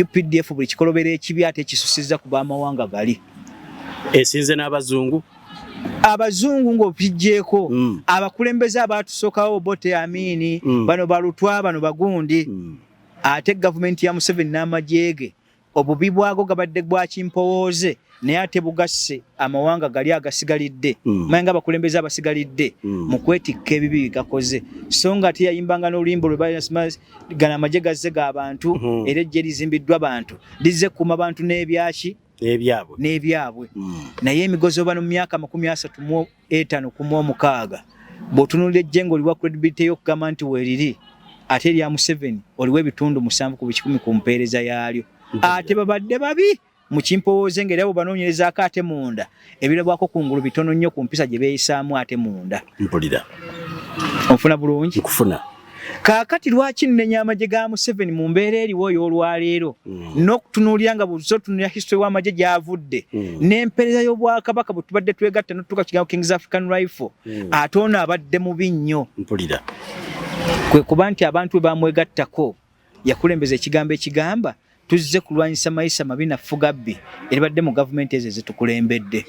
UPDF buli kikolobero ekibi ate ekisusizza ku b'amawanga gali. Esinze n'abazungu? Abazungu ng'obiggyeeko abakulembeze abaatusookawo, Obote, Amini, bano balutwa, bano bagundi. Ate gavumenti ya Museveni n'amagye ge obubi bwago gabadde gwa kimpowooze, naye ate bugasse amawanga gali agasigalidde, manya nga abakulembeze abasigalidde mu kwetikka ebibi gakoze. So nga ate yayimbanga n'oluyimba lwe gano amagye gazze g'abantu, era eggye lizimbiddwa bantu, lizze kukuuma bantu n'ebyaki n'ebyabwe n'ebyabwe. Naye emigozi oba mu myaka 35 ku 60, bw'otunuulira eggye ng'oliwa credibility y'okugamba nti weeriri, ate erya Museveni oliwa ebitundu 7% ku mpeereza yaalyo. Ate babadde babi mu kimpowooze, ng'era bwe banoonyerezaako ate munda ebirabwako kungulu bitono nnyo ku mpisa gye beeyisaamu ate munda. Mpulira. Onfuna bulungi? Nkufuna. Kaakati lwaki nnenya amagye ga Museveni mu mbeera eriwo ey'olwaleero, n'okutunuulira nga buzo tunuulira history w'amagye gy'avudde n'empeereza y'obwakabaka bwe tubadde twegatta n'otutuuka kigambo Kings African Rifle, ate ono abadde mubi nnyo? Mpulira. Kwe kuba nti abantu bwe bamwegattako yakulembeza ekigambo ekigamba tuzze kulwanyisa mayisa mabi na ffugabbi eribadde mu gavumenti ezo ezitukulembedde.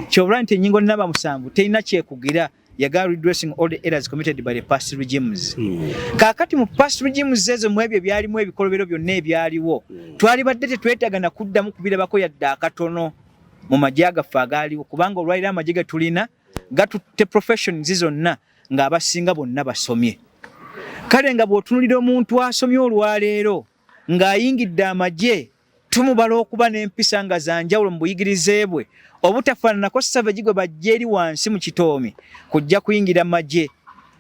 Kyobula nti ennyingo namba 7 terina kyekugira, yagala redressing all the errors committed by the past regimes. Kaakati mu past regimes ezo, mu ebyo ebyalimu ebikolobero byonna ebyaliwo, twalibadde tetwetaaga na kuddamu kubirabako yadde akatono mu magye agaffe agaaliwo, kubanga olwaliro amagye ge tulina gatutte professions zonna ng'abasinga bonna basomye. Kale nga bw'otunulira omuntu asomye olwaleero ng'ayingidde amagye, tumubala okuba n'empisa nga za njawulo mu buyigirize bwe, obutafaananako savage gwe bajja eri wansi mu kitoomi kujja kuyingira magye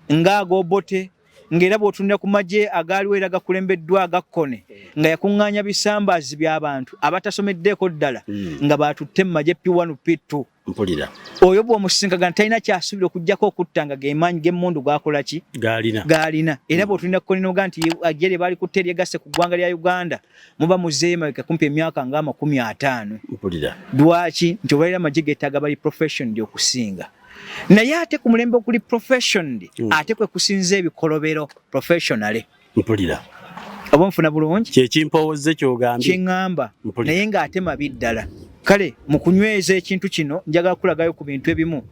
ng'ag'Obote, ng'era bw'otunulira ku magye agaaliwo era gakulembeddwa agakkone nga yakuŋŋaanya bisambaazi by'abantu abatasomeddeeko ddala nga baatutte mu magye P1 P2. Mpulira. Oyo bw'omusisinkagana talina kyasuubira okugjako okutta, nga gemaanyi g'emmundu gakola ki? Gaalina. Gaalina. Era bw'otulina kukolinoga nti ajje lye baali kutte eryegasse ku ggwanga lya Uganda, muba muzeeyo mabega kumpi emyaka nga 50. Mpulira. Lwaki? Nti obalira amagye geetaaga bali profession okusinga, naye ate ku mulembe oguli profession ate kwe kusinza ebikolobero professionally. Mpulira. Oba nfuna bulungi? Kyekimpowozze kyogambye. Kyeŋŋamba, naye ng'ate mabi ddala. Kale mu kunyweza ekintu kino, njagala kulagayo ku bintu ebimu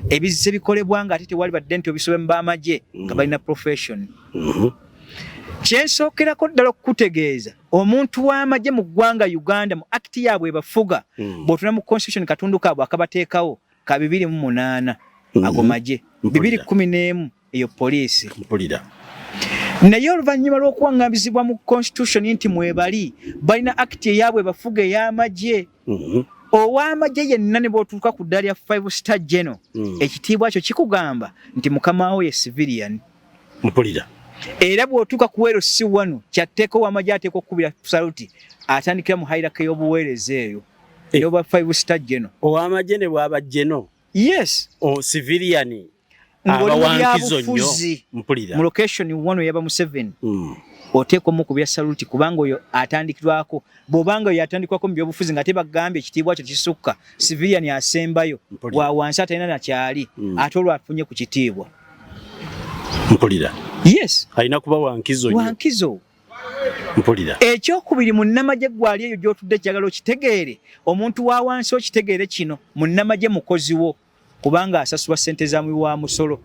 ebizze bikolebwa nga ate tewali badde nti obisobe mu b'amagye nga balina profession. Kyensookerako ddala okukutegeeza, omuntu w'amagye mu ggwanga Uganda, mu act yaabwe ebafuga, bw'otuna mu constitution katundu kaabwe akabateekawo ka 2008, ago magye, 2011 eyo poliisi. Mpulira. Naye oluvannyuma lw'okuwaŋŋambizibwa mu constitution nti mwebali balina act eyaabwe bafuga ey'amagye, ow'amagye yenna ne bw'otuuka ku ddaala lya five star general, ekitiibwa kyo kikugamba nti mukama wo ye civilian. Mpulira. Era bw'otuuka ku LC wano, kyatteeka ow'amagye ateekwa okukubira saluti atandikira mu hierarchy y'obuweereza eyo eyoba five star general. Ow'amagye ne bw'aba general? Yes. O civilian Ng'oli mu aba wankizo nnyo. byabufuzi, Mpulira. mu location wano yaba Museveni, oteekwa omukubira saluti, kubanga oyo atandikirwako. Bw'obanga oyo atandikirwako mu byobufuzi nga tebagambye ekitiibwa kyo kisukka civilian asembayo wa wansi atalina nakyali, ate olwo afunye ku kitiibwa. Mpulira. Yes. Alina kuba wankizo nnyo. Wankizo. Mpulira. Ekyokubiri, munnamagye gwali eyo gy'otudde, kyagala okitegeere, omuntu wa wansi okitegeere kino, munnamagye mukozi wo, kubanga asasulwa ssente za muwi wa musolo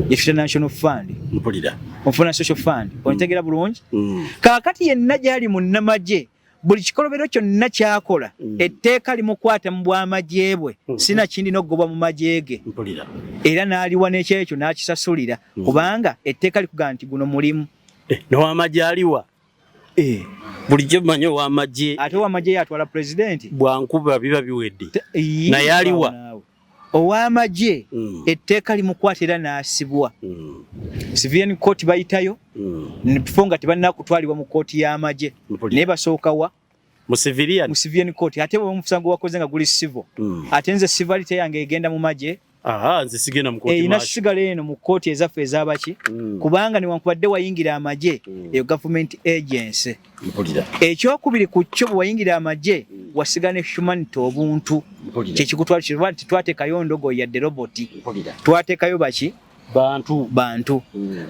yetuyita national fund. Mpulira. Onfuna? Social fund. Ontegeera bulungi? Kaakati yenna gyali munnamagye, buli kikolobero kyonna kyakola, etteeka limukwata mu bwamagye bwe, sina kindi n'okugobwa mu magye ge. Mpulira. Era n'aliwa n'ekyekyo n'akisasulira, kubanga etteeka likugamba nti guno mulimu. Eh, n'owamagye aliwa? Bulijjo mmanyi ow'amagye. Ate owamagye yatwala pulezidenti. Bwankuba biba biwedde. Naye aliwa? Ow'amagye etteeka limukwata era n'asibwa. Civilian court bayitayo before nga tebannakutwalibwa mu kooti y'amagye, naye basooka wa? Mu civilian. Mu civilian court. Ate bwe omusango wakoze nga guli civil, ate nze civility yange egenda mu magye. Aha, nze sigenda mu kooti. Erina sigala eno mu kkooti ezaffe ezabaki. Kubanga newankubadde wayingira amagye, eyo government agency. Mpulira. Ekyokubiri ku kyo, bwe wayingira amagye, wasigala ne humanity, obuntu. Kyekikutwala kiba nti twateekayo ndogoyi yadde roboti, twateekayo baki? Bantu. Bantu.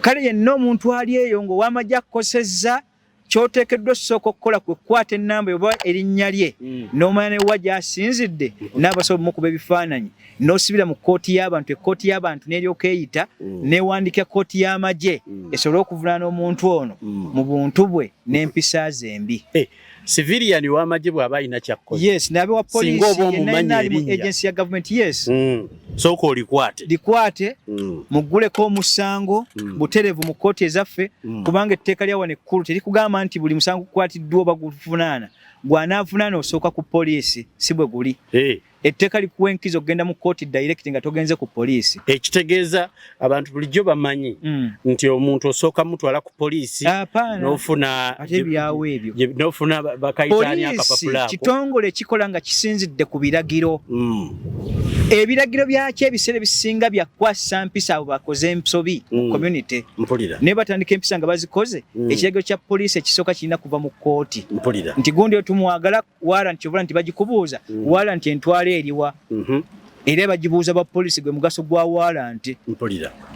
Kale yenna omuntu ali eyo ng'ow'amagye akukosezza, kyoteekeddwa osooka okukola kwe kukwata ennamba oba erinnya lye, n'omanya newa gy'asinzidde, n'abasobola omukuba ebifaananyi, n'osibira mu kkooti y'abantu. Ekkooti y'abantu n'eryoka eyita, n'ewandiika kkooti y'amagye esobole okuvunaana omuntu ono mu buntu bwe n'empisa ze embi. Eh, civilian w'amagye bw'aba alina kyakkoze, yes, nabe wa Singa poliisi, oba yenna omumanyi yenna ali mu erinnya. agency ya government, yes. Sooka olikwate. Likwate, mugguleko omusango butereevu mu kkooti ezaffe, kubanga etteeka lya wano ekkulu terikugamba nti buli musango gukwatiddwa oba guvunaana gwanaavunaana osooka ku poliisi. Si bwe guli. Eh, Etteeka likuwa enkizo okugenda mu kkooti direct nga togenze ku poliisi. Ekitegeeza abantu bulijjo bamanyi nti omuntu osooka mutwala ku poliisi, Apaana. n'ofuna Ate ebyawo ebyo. N'ofuna bakayitaani Poliisi akapapula ako. kitongole ekikola nga kisinzidde ku biragiro. Ebiragiro byakyo ebiseera ebisinga byakwasa mpisa abo bakoze ensobi mu community. Naye batandika empisa nga bazikoze. Ekiragiro kya poliisi ekisooka kirina kuva mu kkooti, nti gundi otumwagala warrant, obula nti bagikubuuza, warrant entwala eriwa? Era bagibuuza ba poliisi. Gwe mugaso gwa warrant.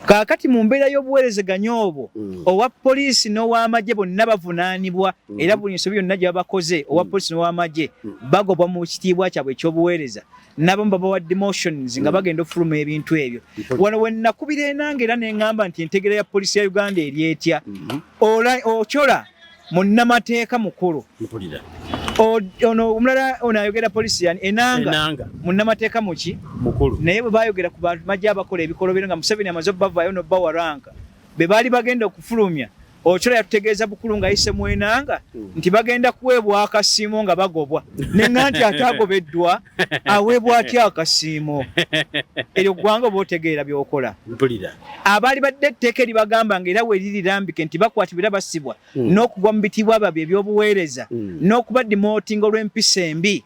Kaakati mu mbeera y'obuweerezeganya obwo, owa poliisi n'ow'amagye bonna bavunaanibwa, era buli nsobi yonna gye babakoze, owa poliisi n'ow'amagye bagobwa mu kitiibwa kyabwe ekyobuweereza, n'abamu babawa demotions nga bagenda okufuluma ebintu ebyo. Wano we nakubira enanga era neŋŋamba nti entegera ya poliisi ya Uganda eri etya? Ochola munnamateeka mukulu. Ono omulala ono ayogera poliisi yani Enanga, Enanga. Munnamateeka muki? Mukulu. Naye bwe bayogera ku bamagye abakola ebikolobero nga Museveni amaze obbavaayo n'obbawa rank, be baali bagenda okufulumya, Ochola yatutegeeza bukulu ng'ayise mu Enanga nti bagenda kuweebwa akasiimo nga bagobwa. Neŋŋa nti ate agobeddwa aweebwa atya akasiimo? Eryo ggwanga oba otegeera by'okola. Abaali badde etteeka eribagamba nga era werirambike nti bakwatibwa era basibwa n'okugwa mu bitiibwa babyo ebyobuweereza n'okuba demotinga olw'empisa embi,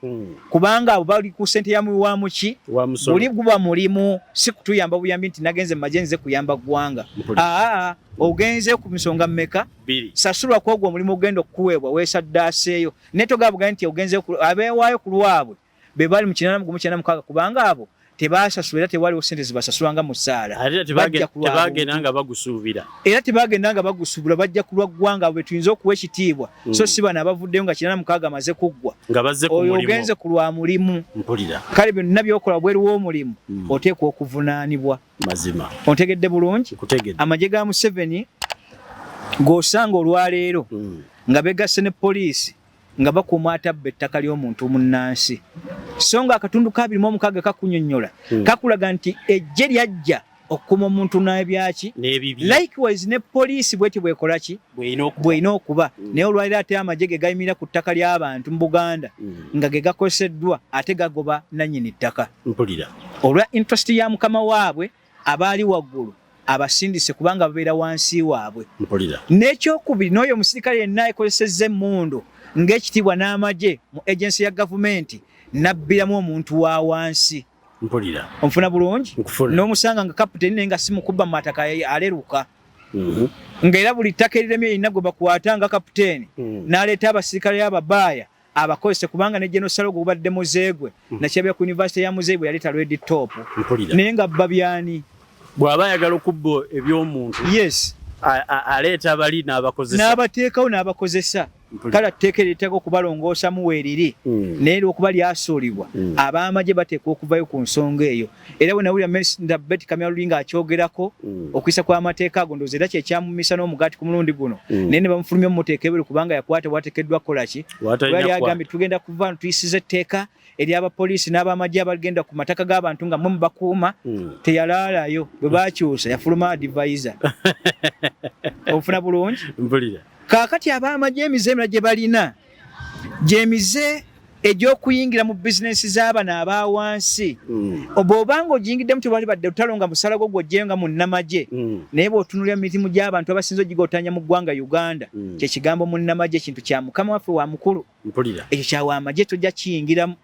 kubanga abo bali ku ssente ya muwi wa muki? Wa musolo. Guli guba mulimu, si kutuyamba buyambi nti nagenze mu magye nze kuyamba ggwanga. Aa, ogenze ku nsonga mmeka? Bbiri. Sasulwa ku ogwo omulimu ogenda okukuweebwa, weesaddaaseeyo, naye togabuga nti ogenze abeewaayo ku lwabwe be bali mu 8196, kubanga abo tebasasula era tewaliwo ssente zibasasula nga musaala. Ate era Bajja ku lwa tebagenda buntu. nga bagusuubira. Era tebagenda nga bagusuubula, bajja ku lwa ggwanga. Abo betuyinza okuwa ekitiibwa, so si bano abavuddeyo nga 86 amaze kuggwa. Nga bazze ku Oyo mulimu. ogenze ku lwa mulimu. Kale byonna byokola bweru w'omulimu, oteekwa okuvunaanibwa. Ontegedde bulungi? Nkutegedde. Amagye ga Museveni g'osanga olwaleero nga begasse ne poliisi nga bakuuma atabba ettaka ly'omuntu munnansi, so nga akatundu ka 26 kakunyonnyola, kakulaga nti eggye lyajja okukuuma omuntu n'ebyaki. N'ebibye. Likewise ne poliisi bwetyo bwekola ki? Bw'erina okuba. Bw'erina okuba. Naye olwaleero ate amagye ge gayimirira ku ttaka ly'abantu mu Buganda nga ge gakoseddwa, ate gagoba nannyini ttaka olwa interest ya mukama waabwe abaali waggulu abasindise, kubanga babeera wansi waabwe. N'ekyokubiri, n'oyo omusirikale yenna ekozesezza emmundu ng'ekitiibwa n'amagye mu agency ya gavumenti n'abbiramu omuntu wa wansi. Onfuna bulungi? Nkufuna. N'omusanga nga kaputeni naye nga si mukuba mu mataka, aleruka, ng'era buli ttaka eriremye lirina gwe bakwata nga kapiteeni, n'aleeta abasirikale ababaaya abakozese, kubanga ne General Salogo gubadde muzeegwe. Nakyabya ku university ya muzeeyi bwe yaleeta red top, naye nga bba byani? Bw'aba ayagala okubba eby'omuntu, aleeta bali n'abakozesa. N'abateekawo n'abakozesa. Kale tteeka eriteeka okubalongoosamu weeriri, naye olwokuba lyasuulibwa, ab'amagye bateekwa okuvayo ku nsonga eyo. Era bwe nawulira Minisita Beti Kamya luli ng'akyogerako, okuyisa kw'amateeka ago, ndowooza era kyekyamumisa n'omugaati ku mulundi guno, naye ne bamufulumya omumuteeka ebweru, kubanga yakwata wateekeddwa kukola ki? Watalina Kuba kukwata. yagambye tugenda kuva tuyisiza etteeka ery'abapoliisi n'abamagye abagenda ku mataka g'abantu nga mwe mubakuuma. Teyalaalayo, bwe bakyusa yafuluma advisor. Ofuna bulungi? Mpulira. Kaakati ab'amagye emize emirala gye balina gyemize egy'okuyingira mu bizinensi z'abano aba wansi. Bw'obanga ogiyingiddemu, tewali badde lutalo nga musala gwo gw'oggyeyo nga munnamagye. Naye bw'otunuulira mu mirimu gy'abantu abasinze ogigotanya mu ggwanga Uganda, kye kigambo munnamagye kintu kya mukama waffe wa mukulu. Ekyo kyawamagye tojja kiyingiramu.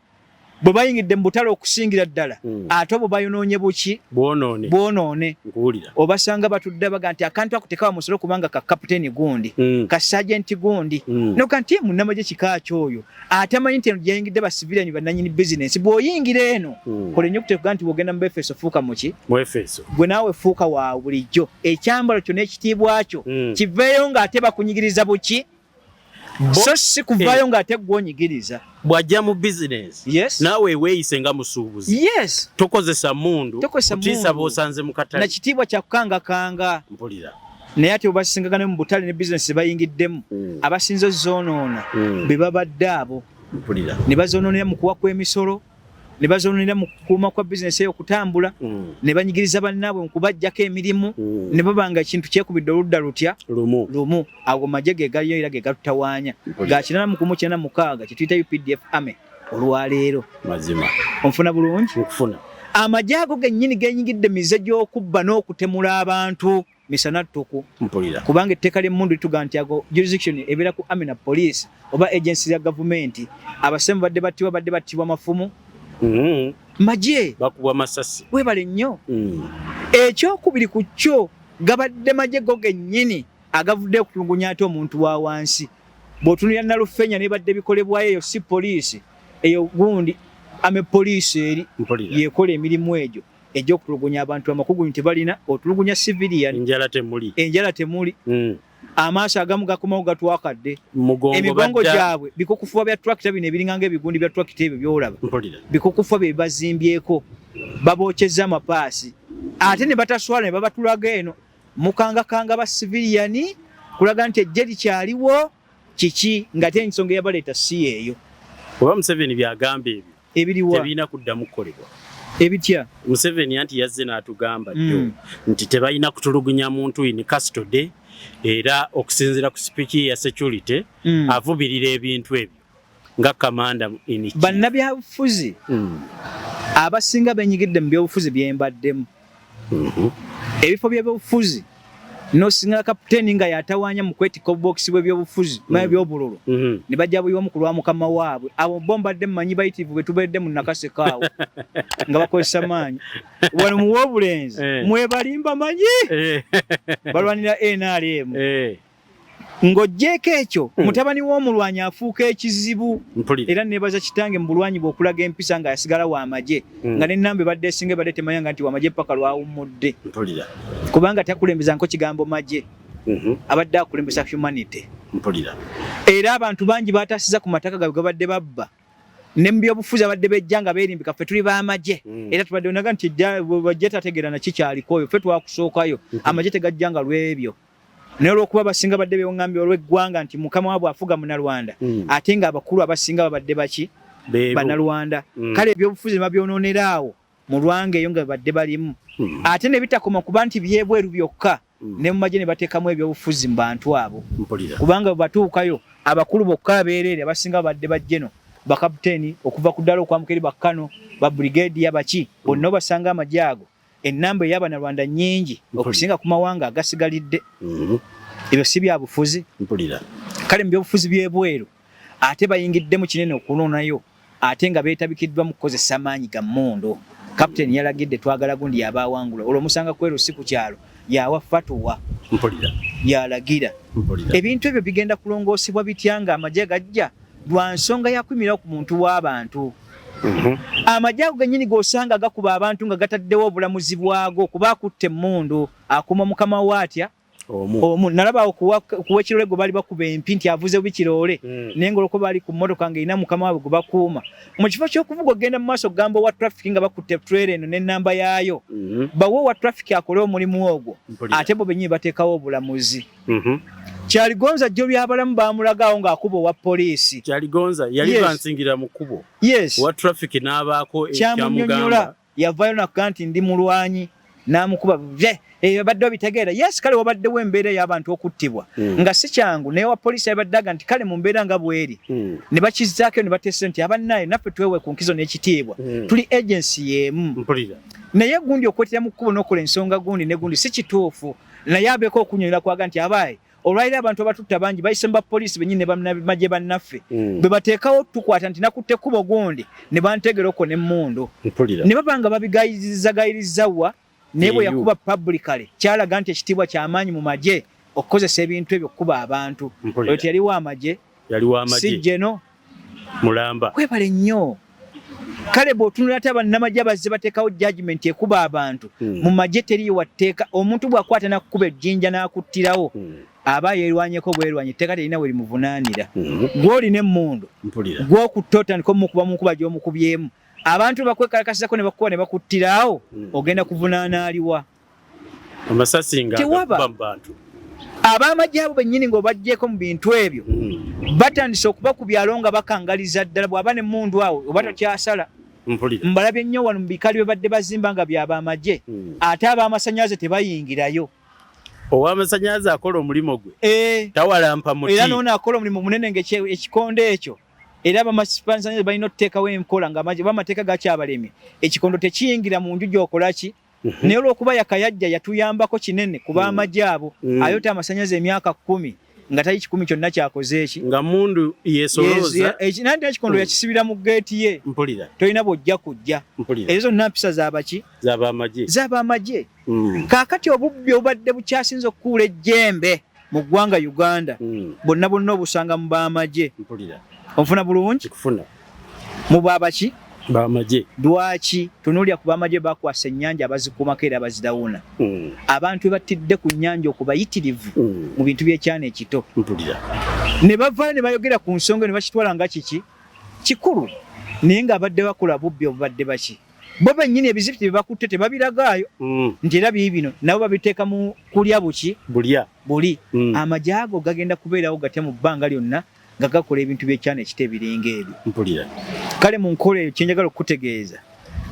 Bwe bayingidde mu butale okusingira ddala, ate obwo bayonoonye buki? Bwonoone. Bwonoone. Nkuwulira. Obasanga batudde baga nti akantu ako tekawa musolo kubanga ka kapiteeni gundi, ka sajenti gundi, noga nti munnamagye kika kyoyo ate amanyi nti eno gyeyingidde ba civilian bannanyini bizinensi. Bw'oyingira eno, kola ennyo okuteeka nti bw'ogenda mu Befeso fuuka muki? Mu Efeso. Gwe naawe fuuka wa bulijjo, ekyambalo kyo n'ekitiibwa kyo kiveeyo ng'ate bakunyigiriza buki? So si kuvaayo ng'ate gwe onyigiriza. Bw'ajja mu bizinensi, naawe weeyise nga musuubuzi. Tokozesa mmundu Tokozesa kutiisa mmundu. b'osanze mu katale. Na kitiibwa kya kukangakanga. Mpulira. Naye ate bwebasingagana mu butale ne bizinensi ze bayingiddemu, abasinze ozoonoona be babadde abo. Mpulira. Ne bazoonoonera mu kuwa kw'emisolo, ne bazoononera mu kukuuma kwa bizinensi eyo okutambula, ne banyigiriza bannaabwe mu kubaggyako emirimu, ne baba nga ekintu kyekubidde oludda lutya? Lumu. Lumu. Ago magye ge galiyo era ge gatutawaanya. Mpulira. Ga 896 kye tuyita UPDF Army olwaleero. Mazima. Onfuna bulungi? Nkufuna. Amagye ago gennyini genyigidde mize gy'okubba n'okutemula abantu misana ttuku. Mpulira. Kubanga etteeka ly'emmundu lituga nti ago jurisdiction ebeera ku army na police oba agency ya gavumenti. Abasemu badde battibwa, badde battibwa mafumu. Magye. Bakubwa masasi. Weebale nnyo. Ekyokubiri ku kyo gabadde magye go gennyini agavudde okutulugunya ate omuntu wa wansi. Bw'otunulira Nalufenya n'ebadde bikolebwayo eyo si poliisi, eyo gundi ame poliisi eri Mpulira. yekola emirimu egyo egy'okutulugunya abantu. Amakugunyu tebalina, otulugunya civilian. Enjala temuli. Enjala temuli. Amaaso agamu gakomawo gatwakadde. Mugongo Emigongo badda. gyabwe bikukufuba bya tractor bino ebiringa ng'ebigundi bya tractor ebyo by'olaba. Mpulira. Bikukufuba bye bazimbyeko, babokyezza amapaasi ate ne bataswala ne babatulaga eno mukangakanga ba civilian kulaga nti eggye likyaliwo kiki, ng'ate ensonga eyabaleeta si yeeyo. Oba Museveni by'agamba ebyo Ebiriwa? tebirina kuddamu kukolebwa. Ebitya? Museveni anti yazze n'atugamba jjo nti tebalina kutulugunya muntu in custody, era okusinziira ku speech ye ya security avumirira ebintu ebyo nga commander in chief. Bannabyabufuzi abasinga benyigidde mu byobufuzi byembaddemu. Ebifo by'ebyobufuzi n'osinga kapiteeni nga yatawaanya mu kwetikka obubookisi bw'ebyobufuzi n'ebyobululu ne bajja buyiwamu ku lwa mukama waabwe. Abo bo mbadde mmanyi bayitirivu be tuberedde mu Nakaseke awo nga bakozesa maanyi. Wano mu w'obulenzi mwebalimba manyi balwanira NRM. Ng'oggyeeko ekyo, mutabani w'omulwanyi afuuka ekizibu. Mpulira. Era neebaza kitange mu bulwanyi bwe okulaga empisa nga yasigala w'amagye, nga n'ennamba ebadde esinga ebadde temanya nga nti w'amagye paka lwawummudde. Mpulira. Kubanga takulembeza nko kigambo magye, abadde akulembesa humanity. Mpulira. Era abantu bangi bataasiza ku mataka gaabwe gabadde babba. Ne mu byobufuzi abadde bejja nga beerimbika ffe tuli b'amagye. Era tubadde onaga nti bajje tategeera na kikyaliko oyo, ffe twakusookayo. Amagye tegajja nga lw'ebyo. Naye olw'okuba abasinga badde beeŋŋambye olw'eggwanga nti mukama waabwe afuga Munnalwanda, ate ng'abakulu abasinga babadde baki? Beebo. Bannalwanda. Kale ebyobufuzi ne babyonoonera awo mu lwanga eyo nga badde balimu. Ate ne bitakoma kuba nti byebweru byokka, ne mu magye ne bateekamu ebyobufuzi mu bantu abo. Mpulira. Kubanga bwe batuukayo abakulu bokka abeereere abasinga babadde bajjeno, bakapiteeni okuva ku ddala okwamuka eri bakkano, ba brigadier baki, bonna obasanga amagye ago. Ennamba ey'Abanyarwanda nnyingi okusinga ku mawanga agasigalidde. Ebyo si bya bufuzi. Mpulira. Kale mu byobufuzi by'ebweru ate bayingiddemu kinene okunonayo, ate nga beetabikiddwa mu kukozesa maanyi ga mmundu. Kapiteeni yalagidde twagala gundi yaba awangula, olwo omusanga kweru si ku kyalo, yawa fatuwa. Mpulira. Yalagira. Mpulira. Ebintu ebyo bigenda kulongoosebwa bitya nga amagye gajja lwa nsonga ya kuyimirira ku muntu w'abantu. Amagye ago gennyini g'osanga gakuba abantu nga gataddewo obulamuzi bwago, kuba akutte emmundu akuuma mukama we atya? Omu. Omu. Nalaba awo kuwa ekirole gwe baali bakuba empi nti avuze bubi kiroole. Naye ng'olwokuba baali ku mmotoka ng'erina mukama waabwe gwe bakuuma. Mu kifo ky'okuvuga okugenda mu maaso okugamba owa traffic nga bakutte trailer eno n'ennamba yaayo, bawe owa traffic akole omulimu ogwo. Mpulira. Ate bo bennyini bateekawo obulamuzi. Kyaligonza jjo by'abalamu baamulaga awo ng'akuba owa poliisi. Kyaligonza yali bansingira mu kkubo. Owa traffic n'abaako Kyamunnyonnyola. ekyamugamba. Yavaayo n'akuga nti ndi mulwanyi n'amukuba vye. Babadde babitegeera. Yes, kale wabaddewo embeera ey'abantu okuttibwa. Nga si kyangu, naye wa poliisi yabadde aga nti kale mu mbeera nga bw'eri. Ne bakizzaako ne bateesa nti abannaaye naffe twewe ku nkizo n'ekitiibwa. Tuli agency y'emu. Mpulira. Naye gundi okwetera mu kkubo n'okola ensonga gundi ne gundi si kituufu. Naye abeeko okunyonyola kwaga nti abaaye Olwaliro abantu abatutta bangi bayise mu bapoliisi bennyini ne bannamagye bannaffe bwe bateekawo tukwata nti nakutte ekkubo gundi ne bantegera okwo n'emmundu ne baba nga babigayiriza wa naye bwe yakuba publicly kyalaga nti ekitiibwa kyamaanyi mu magye okukozesa ebintu ebyo okukuba abantu. Oyo teyaliwo amagye, si jeno mulamba. Kwebale nnyo. Kale bw'otunula ate bannamagye abazze bateekawo judgment ekuba abantu mu magye teriyo watteeka. Omuntu bw'akwata n'akukuba ejjinja n'akuttirawo aba yeerwanyeko bwerwanyi, etteeka terina we limuvunaanira. Gw'olina emmundu gw'okutta otandika omukuba mu nkuba gy'omukubyemu, abantu bakwekalakasizako ne bakukuba ne bakuttirawo, ogenda kuvunaana aliwa? Amasasi nga tewaba. agakuba mu bantu. Ab'amagye abo bennyini ng'obaggyeko mu bintu ebyo batandise okuba ku byalo nga bakangaliza ddala, bw'aba n'emmundu awo oba tokyasala. Mbalabye nnyo wano mu bikali bye badde bazimba nga byabamagye, ate ab'amasannyalaze tebayingirayo. Ow'amasannyalaze akola omulimu gwe, tawalampa muti. Era n'ono akola omulimu munene ng'ekikondo ekyo. Era abamasannyalaze balina okuteekawo enkola nga amateeka gakyabalemye, ekikondo tekiyingira mu nju gy'okola ki? Naye olw'okuba yakayajja yatuyambako kinene ku b'amagye abo, ayota amasannyalaze emyaka 10 nga tali 10 kyonna kyakoze eki. Nga mundu yesolooza. Nanti ekikondo yakisibira mu geeti ye. Tolina bw'ojja kujja. Ezo zonna mpisa z'abaki? Z'abamagye. Z'abamagye. Kaakati obubbi obubadde bukyasinze okukuula ejjembe mu ggwanga Uganda, bonna bonna obusanga mu b'amagye. Onfuna bulungi? Nkufuna. Mu b'abaki? B'amagye. Lwaki tunuulira ku b'amagye bakwasa ennyanja abazikuumako era abazirawuna. Abantu be battidde ku nnyanja okubayitirivu mu bintu by'ekyana ekito. Ne bavaayo ne bayogera ku nsonga ne bakitwala nga kiki kikulu, naye ng'abadde bakola bubbi obubadde baki. Bo bennyini ebizibiti bye bakutte tebabiragaayo nti era biibino, nabo babiteeka mu kulya buki bulya buli. Amagye ago gagenda kubeerawo gatya mu bbanga lyonna nga gakola ebintu by'ekyana ekito ebiringa ebyo? Kale mu nkola eyo kye njagala okukutegeeza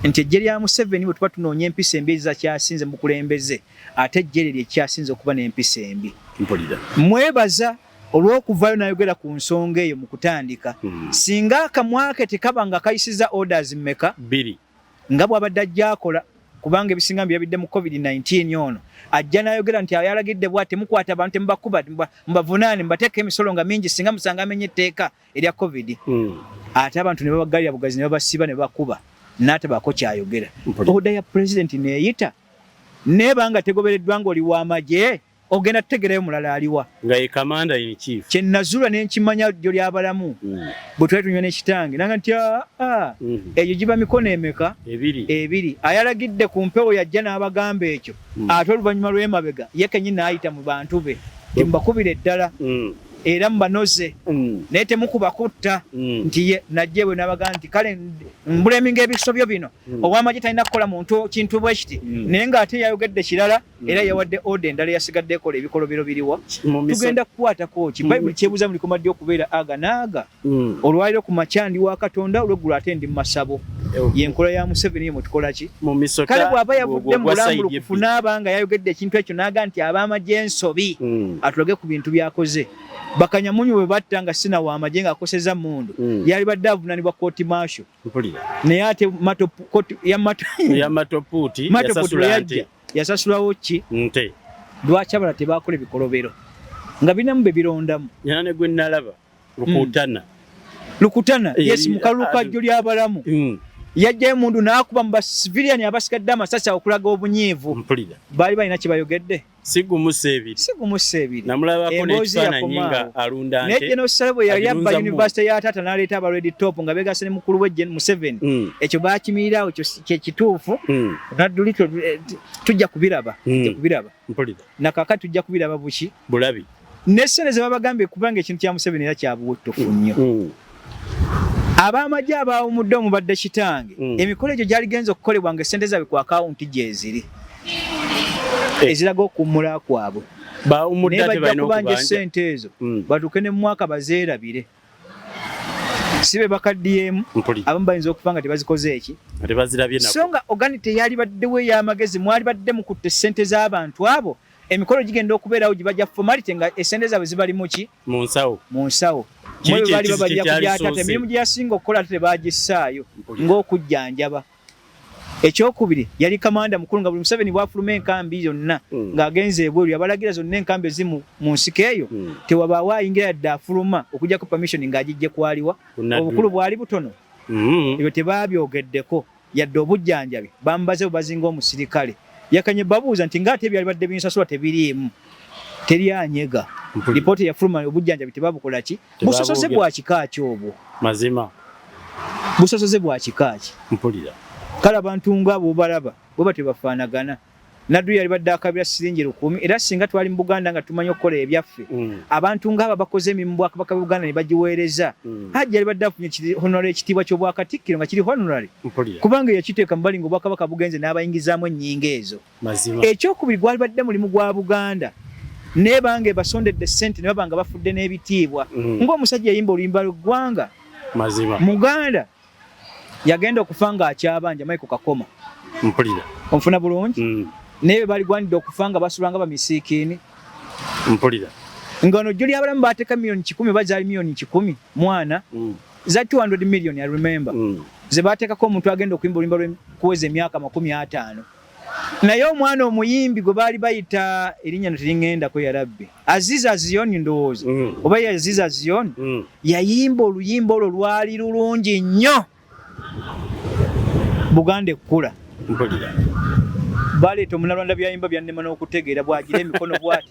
nti eggye lya Museveni bwe tuba tunoonya empisa embi ezakyasinze mu bukulembeze, ate eggye lye lyekyasinze okuba n'empisa embi. Mwebaza olw'okuvaayo n'ayogera ku nsonga eyo mu kutandika. Singa akamwa ke tekaba nga kayisizza orders mmeka? 2. Nga bw'abadde ajja akola, kubanga ebisinga byabidde mu COVID-19 ono ajja n'ayogera nti ayalagidde bw'ati, temukwata abantu, temubakuba, mubavunaane, mubateeko emisolo nga mingi singa musanga amenye etteeka erya COVID. Ate abantu ne babaggalira bugazi ne babasiba ne babakuba n'atabaako ky'ayogera. Order ya pulezidenti n'eyita neeba nga tegobereddwa ng'oli w'amagye, ogenda tutegerayo mulala aliwa. Nga ye commander in chief. Kye nazuula ne nkimanya ddyo ly'abalamu. Bwe twali tunywa ne kitange, nanga nti, egyo giba mikono emeka? 2. 2. Ayalagidde ku mpewo yajja n'abagamba ekyo. Ate oluvannyuma lw'emabega ye kennyini n'ayita mu bantu be nti mubakubire ddala era mubanoze, naye temukuba kutta. Nti ye najja ewe n'abagamba nti kale mbuleminga ebisobyo bino, ow'amagye talina kukola muntu kintu bwe kiti, naye ng'ate yayogedde kirala. Era yawadde order endala eyasigadde ekola ebikolobero biriwa. Tugenda kukwatako ki? Bayibuli kyebuuza mulikoma ddi okubeera aga n'aga? Olwaliro ku makya ndi wa Katonda, olweggulo ate ndi mu masabo. Y'enkola ya Museveni eyo mwe tukola ki? Kale bw'aba yavudde mu bulambulukufu n'aba nga yayogedde ekintu ekyo n'aga nti ab'amagye ensobi, atulage ku bintu by'akoze. Bakanyamunyu bwe batta nga sina w'amagye ng'akosezza mmundu, yalibadde avunaanibwa kooti martial. Naye ate Matopuuti yasasula yasasulawo ki? Nte. Lwaki abalala tebakola ebikolobero nga birinamu be birondamu? Nyina ne gwe nalaba Lukutana. Lukutana, yes, mu kalulu ka ddyo ly'abalamu. Yajjayo emundu n'akuba mu ba civilian abasigadde amasasi okulaga obunyiivu. Baali balina kye bayogedde? Si gumu si ebiri. Si gumu si ebiri. Namulabako Emboozi n'ekifaananyi yakoma nga awo. alunda Naye nte. General Saleh bwe yali abba Agirunza mu. University ya Tata n'aleeta aba Red Top nga beegasse ne mukulu we Gen Museveni. Ekyo baakimirira awo, ekyo kye kituufu. Nadduli tujja kubiraba, tujja kubiraba. Na kaakati tujja kubiraba buki? Bulabi. Ne ssente ze babagambye kubanga ekintu kya Museveni era kya buwutufu nnyo. Ab'amagye abaawumudde omubadde kitange, emikolo egyo gyaligenze okukolebwa nga essente zaabwe ku akawunti gyeziri eziraga okuwummula kwabwe. Baawumudde Naye ate bajja balina kubanja okubanja. essente ezo batuuke ne mu mwaka bazeerabire. Si be bakaddiyemu, abamu bayinza okufa nga tebazikoze eki? Nga tebazirabye nako. So nga organi teyalibaddewo ey'amagezi, mwalibadde mukutte ssente z'abantu abo. Emikolo gigenda okubeerawo giba gya formality nga essente zaabwe zibali mu ki? Mu nsawo. Mu nsawo. Kiri Mwe kye baali kizi babalira ku kye bya taata, kyalisoose. emirimu gye yasinga okukola ate tebagissaayo ng'okujjanjaba. Ekyokubiri, yali kamanda mukulu nga buli Museveni bwafuluma enkambi yonna ng'agenze ebweru, yabalagira zonna enkambi ezimu mu nsiko eyo tewabaawo ayingira yadde afuluma okuggyako permission ng'agijje kwaliwa. Obukulu bwali butono. Ebyo tebabyogeddeko yadde obujjanjabi bambaze bubazinga omusirikale yakanye babuuza nti ng'ate ebyalibadde binsasula tebiriimu, teri anyega. Lipooti eyafuluma obujjanjabi tebabukola ki? Busosoze bwa kika ki obwo? Mazima. Busosoze bwa kika ki? Mpulira. Kale abantu ng'abo obalaba bwe batyo bafaanagana. Naddu yalibadde akabira siringi 1000, era singa twali mu Buganda nga tumanyi okukola ebyaffe, abantu ng'abo bakoze emirimu mu Bwakabaka bwa Buganda ne bagiweereza, Hajji yalibadde afunye honorary, ekitiibwa ky'Obwakatikkiro nga kiri honorary, kubanga yakiteeka mu bali ng'Obwakabaka bugenze n'abayingizaamu ennyingo ezo. Ekyokubiri, gwalibadde mulimu gwa Buganda nebanga ebasondedde ssente ne baba nga bafudde n'ebitiibwa, ng'omusajja yayimba oluyimba lw'eggwanga. Muganda yagenda okufa ng'akyabanja Michael Kakoma. Mpulira. Onfuna bulungi? Naye baligwanidde okufa nga basulanga bamisiikiini. Mpulira. Nga ono jjo ly'abalamu baateeka 100 million oba zaali 100 million mwana za 200 million, I remember, ze baateekako omuntu agenda okuyimba oluyimba lw'okuweza emyaka 50. Naye omwana omuyimbi gwe baali bayita erinnya no teriŋŋendako, yarabbi, Aziza Zion ndowooza, oba ye Aziza Zion, yayimba oluyimba olwo lwali lulungi nnyo. Buganda ekkula. Mpulira. Baleeta omunalwanda, byayimba byannema n'okutegeera. Bwagira emikono bwati,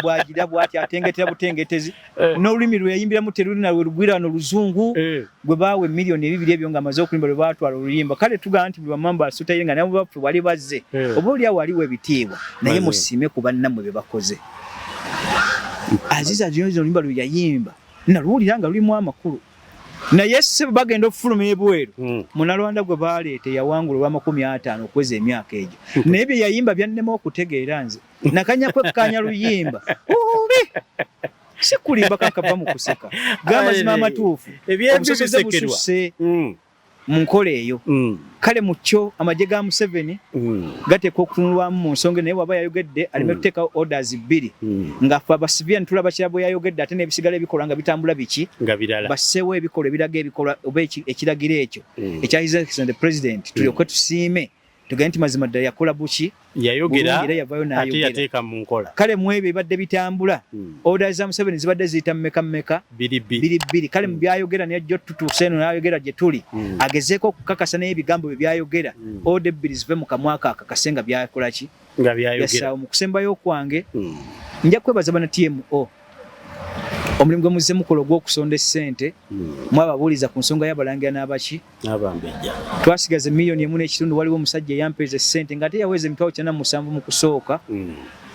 bwagira bwati, atengetera butengetezi, n'olulimi lwe yayimbiramu terulina lwe lugwira wano luzungu. Gwe baawa 2 million ebyo ng'amaze okuyimba lwe baatwala oluyimba. Kale tugamba nti buli wamamba asutaire nga nabo baffe wali bazze, oba oli awo aliwo ebitiibwa, naye musiime ku bannammwe bye bakoze. Aziza Ziono, oluyimba lwe yayimba naluwulira nga lulimu amakulu, naye se bagenda okufuluma ebweru, munalwanda gwe baleeta eyawangula olwa 50 okuweza emyaka egyo, naye bye yayimba byannema okutegeera. Nze nakanya kwekkaanya luyimba ubi, si kulimba, kankava mu kuseka gamazima amatuufu. Ebyembi Obusosoze bisekerwa. bususse mu nkola eyo. Kale mu kyo amagye ga Museveni gateekwa okutunulwamu mu nsonga, naye waba yayogedde aleme kuteekawo orders bbiri, nga ffe abasivian tulaba kira bwe yayogedde, ate n'ebisigala ebikolwa nga bitambula biki? Nga birala. Basseewo ebikolwa ebiraga ebikolwa oba ekiragiro ekyo ekya His Excellency the President, tulyoke tusiime tugende nti mazima ddala yakola buki? Yayogera. Bulungi, era yavaayo Ate n'ayogera. yateeka mu nkola. Kale mu ebyo ebibadde bitambula, orders za Museveni zibadde ziyita mmeka mmeka? Biri bbiri. Biri bbiri. Kale mu byayogera nejjo tutuuse eno n'ayogera gye tuli, agezeeko okukakasa naye ebigambo bye byayogera, order ebbiri zive mu kamwa ke akakase nga byakola ki? Nga byayogera. Yassaawo. Mu kusembayo kwange, nja kwebaza bana TMO omulimu gwe muzze mukola ogw'okusonda essente. Mwababuuliza ku nsonga y'abalangira n'abaki? N'abambejja. Twasigaza 1.5 million. Waliwo omusajja eyampeeza essente ng'ate yaweeza 907 mu kusooka,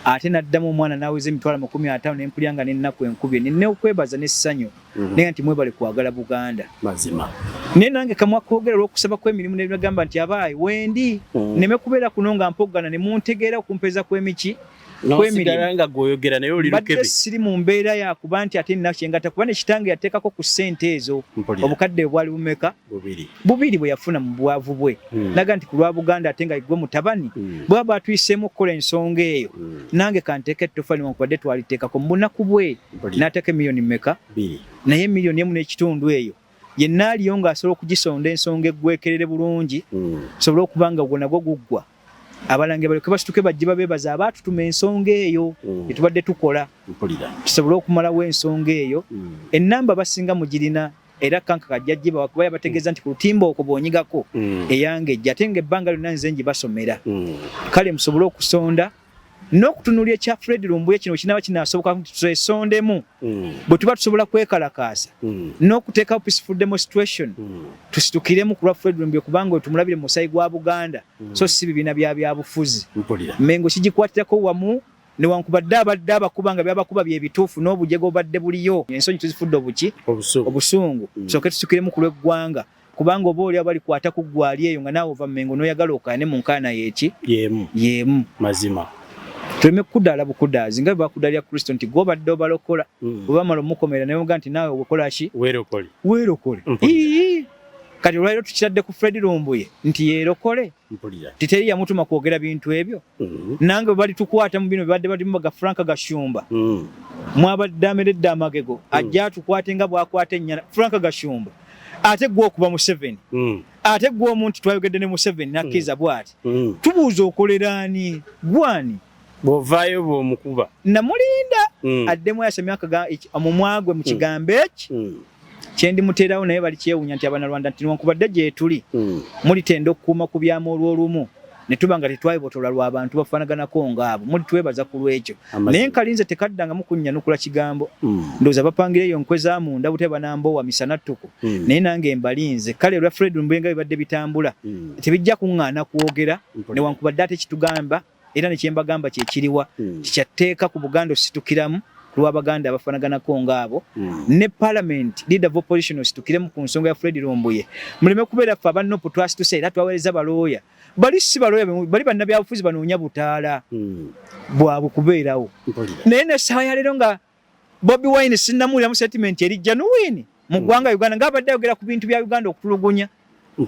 ate n'addamu omwana n'aweza 500,000, nempulya nga n'ennaku enkubye nina okwebaza n'essanyu, naye nti mwebale kwagala Buganda. Mazima. Naye nange kamwa kwogera olw'okusaba kw'emirimu nebagamba nti abaayi wendi nneme kubeera kuno nga mpoggana ne muntegeera okumpeeza kw'emiki Nosigala nga gweoyogera naye oli Mbadde lukebe. siri mu mbeera yakuba nti ate nina kyengatta, kuba ne kitange yateekako ku ssente ezo. Obukadde bwali bumeka? Bubiri. Bubiri bwe yafuna mu bwavu bwe. Naga nti ku lwa Buganda, ate nga gwe mutabani, bwaba batuyiseemu okukola ensonga eyo, nange kanteeka ettoffaali newankubadde twaliteekako mu bunaku bwe. N'ateeka emiliyoni mmeka? Bbiri. Naye 1.5 million eyo yenna aliyo ng'asobola okugisonda ensonga eggwekerere bulungi, sobole okuba nga gwo nagwo guggwa, abalangira balyoke basituke bajje babeebaza abaatutuma ensonga eyo etubadde tukola, tusobole okumalawo ensonga eyo. Ennamba basinga mugirina, era kanka kajja gibawa kuba yabategeeza nti ku lutimba okwo bw'onyigako eyange ejja, ate ng'ebbanga lyonna nze ngibasomera. Kale musobole okusonda n'okutunuulira ekya Fred Lumbuye kino kinaaba kinaasoboka nti twesondemu bwe tuba tusobola kwekalakaasa n'okuteekawo peaceful demonstration, tusitukiremu ku lwa Fred Lumbuye, kubanga tumulabire mu musayi gwa Buganda, so si bibiina bya byabufuzi. Mengo kigikwatirako wamu, newankubadde abadde abakuba nga byabakuba bye bituufu n'obujega obadde buliyo, ensonyi tuzifudde obuki? Obusungu. Tusooke tusukiremu ku lw'eggwanga, kubanga oba oli balikwata ku ggwali eyo nga naawe ova Mmengo n'oyagala okaane mu nkaana yeeki? Yemu. Yeemu. Mazima. Tuleme kukudaala bukudaazi nga bwe bakudaalira Kristo nti gw'obadde obalokola, bwe bamala omukomera ne bamugaa nti naawe okola ki? Weerokole. Weerokole. Ii, kati olwaliro tukiradde ku Fred Lumbuye nti yeerokole, titeri yamutuma kwogera bintu ebyo. Nange bwe balitukwata mu bino bibadde balimu baga Frank Gashumba, mwabadde ameredde amagego, ajja atukwate nga bw'akwata ennyana. Frank Gashumba Ate gwe okuba Museveni. Ate gwe omuntu twayogedde ne Museveni nakkiriza bw'ati. Tubuuza okolera ani? Gwani? Bw'ovaayo bw'omukuba. Namulinda addemu ayasamye omumwa gwe mu kigambo eki kye ndimuteerawo, naye bali kyewuunya nti Abanyarwanda nti newankubadde gyetuli mulitenda okukuuma ku byama olw'olumu ne tuba nga tetwabibotola lwa bantu bafaanaganako ng'abo, mulitwebaza ku lw'ekyo. Naye nkalinze tekaddangamu kunnyanukula kigambo. Ndowooza bapangira eyo nkwe za munda butya banambowa misana ttuku. Naye nange mbalinze. Kale olwa Fred Lumbuye nga bibadde bitambula tebijja kuŋŋaana kwogera newankubadde ate kitugamba era ne kyembagamba kye kiriwa kikyatteeka ku Buganda ositukiramu ku lw'Abaganda abafaanaganako ng'abo ne Parliament leader of opposition ositukiremu ku nsonga ya Fred Lumbuye. Muleme kubeera ffe aba NUP twasituse era twaweereza balooya. Bali si balooya, bali bannabyabufuzi banoonya butaala bwabwe kubeerawo. Naye n'essaawa ya leero nga Bobi Wine sinnamuwuliramu sentiment eri genuine mu ggwanga Uganda ng'abadde ayogera ku bintu bya Uganda okutulugunya.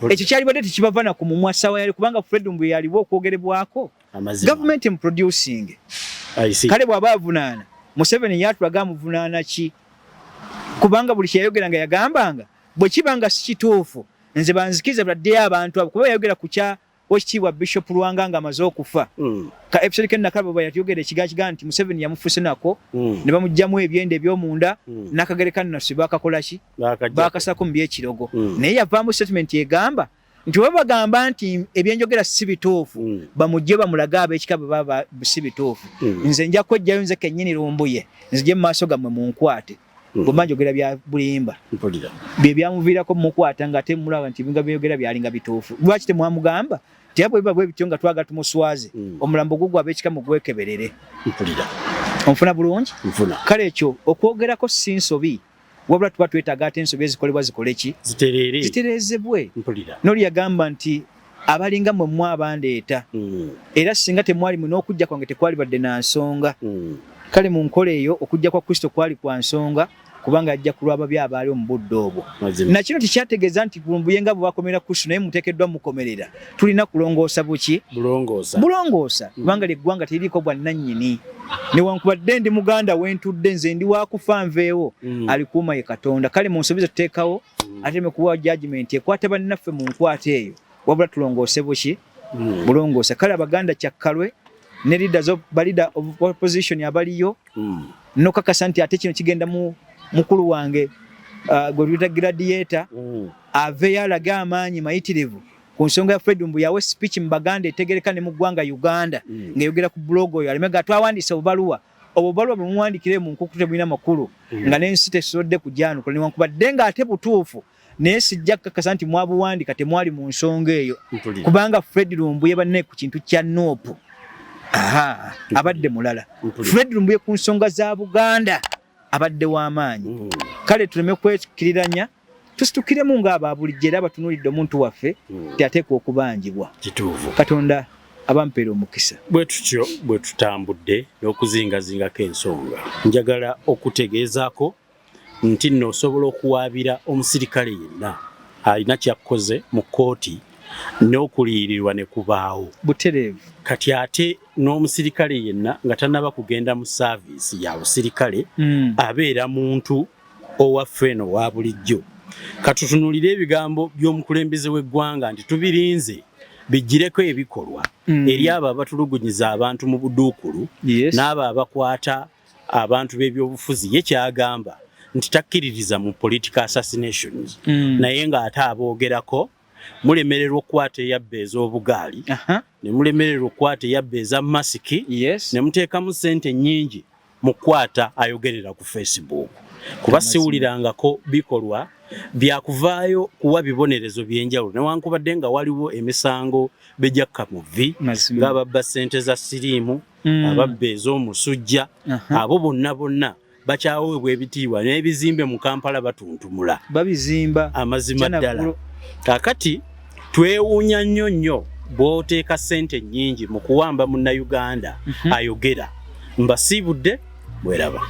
Ekyo kyalibadde tekibava na ku mumwa ssaawa yali kubanga Fred Lumbuye yaliwo okwogerebwako. Gavumenti emuproducing. Kale bw'aba avunaana Museveni yatulaga amuvunaana ki? Kubanga buli kye yayogera nga yagambanga bwe kiba nga si kituufu nze banzikirize baddeyo abantu abo, kuba yayogera ku kya Oweekitiibwa Bishop Lwanga ng'amaze okufa. Ka episode ke nakalaba bwe yayogera ekigakiga nti Museveni yamufuse nako ne bamuggyamu ebyenda eby'omunda n'akagere ka Nnasswi baakakola ki? Baakasako mu by'ekirogo. Naye yavaamu statement egamba nti bwe bagamba nti ebyenjogera si bituufu bamugye bamulage ab'ekika bwe baba si bituufu. Nze nja kweggyayo nze kennyini Lumbuye nzije mu maaso gammwe munkwate. Bwe mba njogera bya bulimba. Bye byamuviirako mukwata nga temulaba nti ebinga byeyogera byalinga bituufu. Lwaki temwamugamba? Nti bwe biba bwe bityo nga twagala tumuswaze, omulambo gwo gw'ab'ekika mugwekeberere. Onfuna bulungi? Kale ekyo okwogerako si nsobi, wabula tuba twetaaga ate ensobi ezikolebwa zikole ki? Zitereezebwe. N'oli yagamba nti abalinga mmwe mmwe abandeeta, era singa temwali mmwe n'okujja kwange tekwalibadde na nsonga. Kale mu nkola eyo okujja kwa Kristo kwali kwa nsonga, kubanga yajja ku lw'ababi abaaliwo mu budde obwo. Na kino tekyategeeza nti Lumbuye nga bwe bakomerera Kristo naye muteekeddwa mukomerera. Tulina kulongoosa buki? Bulongoosa, kubanga lye ggwanga teririiko bwannannyini. Newankubadde ndi Muganda wentudde nze ndi wakufa nveewo, alikuuma ye Katonda. Kale mu nsobi ze tuteekawo ate me kuwa judgment ekwata bannaffe mu nkwata eyo, wabula tulongoose buki? Bulongoosa. Kale Abaganda kyakkalwe ne leaders of, ba leader of opposition abaliyo nokakasa nti ate kino kigenda mu mukulu wange gwe tuyita gladiator aveeyo alage amaanyi mayitirivu ku nsonga ya Fred Lumbuye, awe speech mu Baganda etegereka ne mu ggwanga Uganda ng'eyogera ku blog oyo aleme ga twawandiise obubaluwa. Obubaluwa bwe muwandikire mu nkukutu tebulina makulu nga n'ensi tesobodde kugyanukula newankubadde ng'ate butuufu, naye sijja kukakasa nti mwabuwandika temwali mu nsonga eyo, kubanga Fred Lumbuye banne ku kintu kya NUP aha abadde mulala. Fred Lumbuye ku nsonga za Buganda abadde w'amaanyi. Kale tuleme kwekiriranya, tusitukiremu ng'aba bulijjo era abatunuulidde omuntu waffe teyateekwa okubanjibwa. Katonda abampeera omukisa. Bwe tutyo bwe tutambudde n'okuzingazingako ensonga, njagala okutegeezaako nti nno osobola okuwaabira omusirikale yenna alina kyakkoze mu kkooti n'okuliyirirwa ne kubaawo. Butereevu. Kati ate n'omusirikale yenna nga tannaba kugenda mu saaviisi ya busirikale abeera muntu owaffe eno owa bulijjo. Katutunuulire ebigambo by'omukulembeze w'eggwanga nti tubirinze bijjireko ebikolwa eri abo abatulugunyiza abantu mu buduukulu n'abo abakwata abantu b'ebyobufuzi. Ye kyagamba nti takkiririza mu political assassinations, naye ng'ate aboogerako mulemererwa okukwata eyabba ez'obugaali, ne mulemererwa okukwata eyabba eza masiki, ne muteekamu ssente nnyingi mu kukwata ayogerera ku Facebook, kuba siwulirangako bikolwa byakuvaayo kuwa bibonerezo by'enjawulo newankubadde nga waliwo emisango bejakka mu vvi ng'ababba ssente za siriimu, ababba ez'omusujja, abo bonna bonna bakyaweebwa ebitiibwa n'ebizimbe mu Kampala batuntumula babizimba amazima ddala. Kaakati twewuunya nnyo nnyo bw'oteeka ssente nnyingi mu kuwamba Munnayuganda ayogera. Mbasiibudde, mweraba.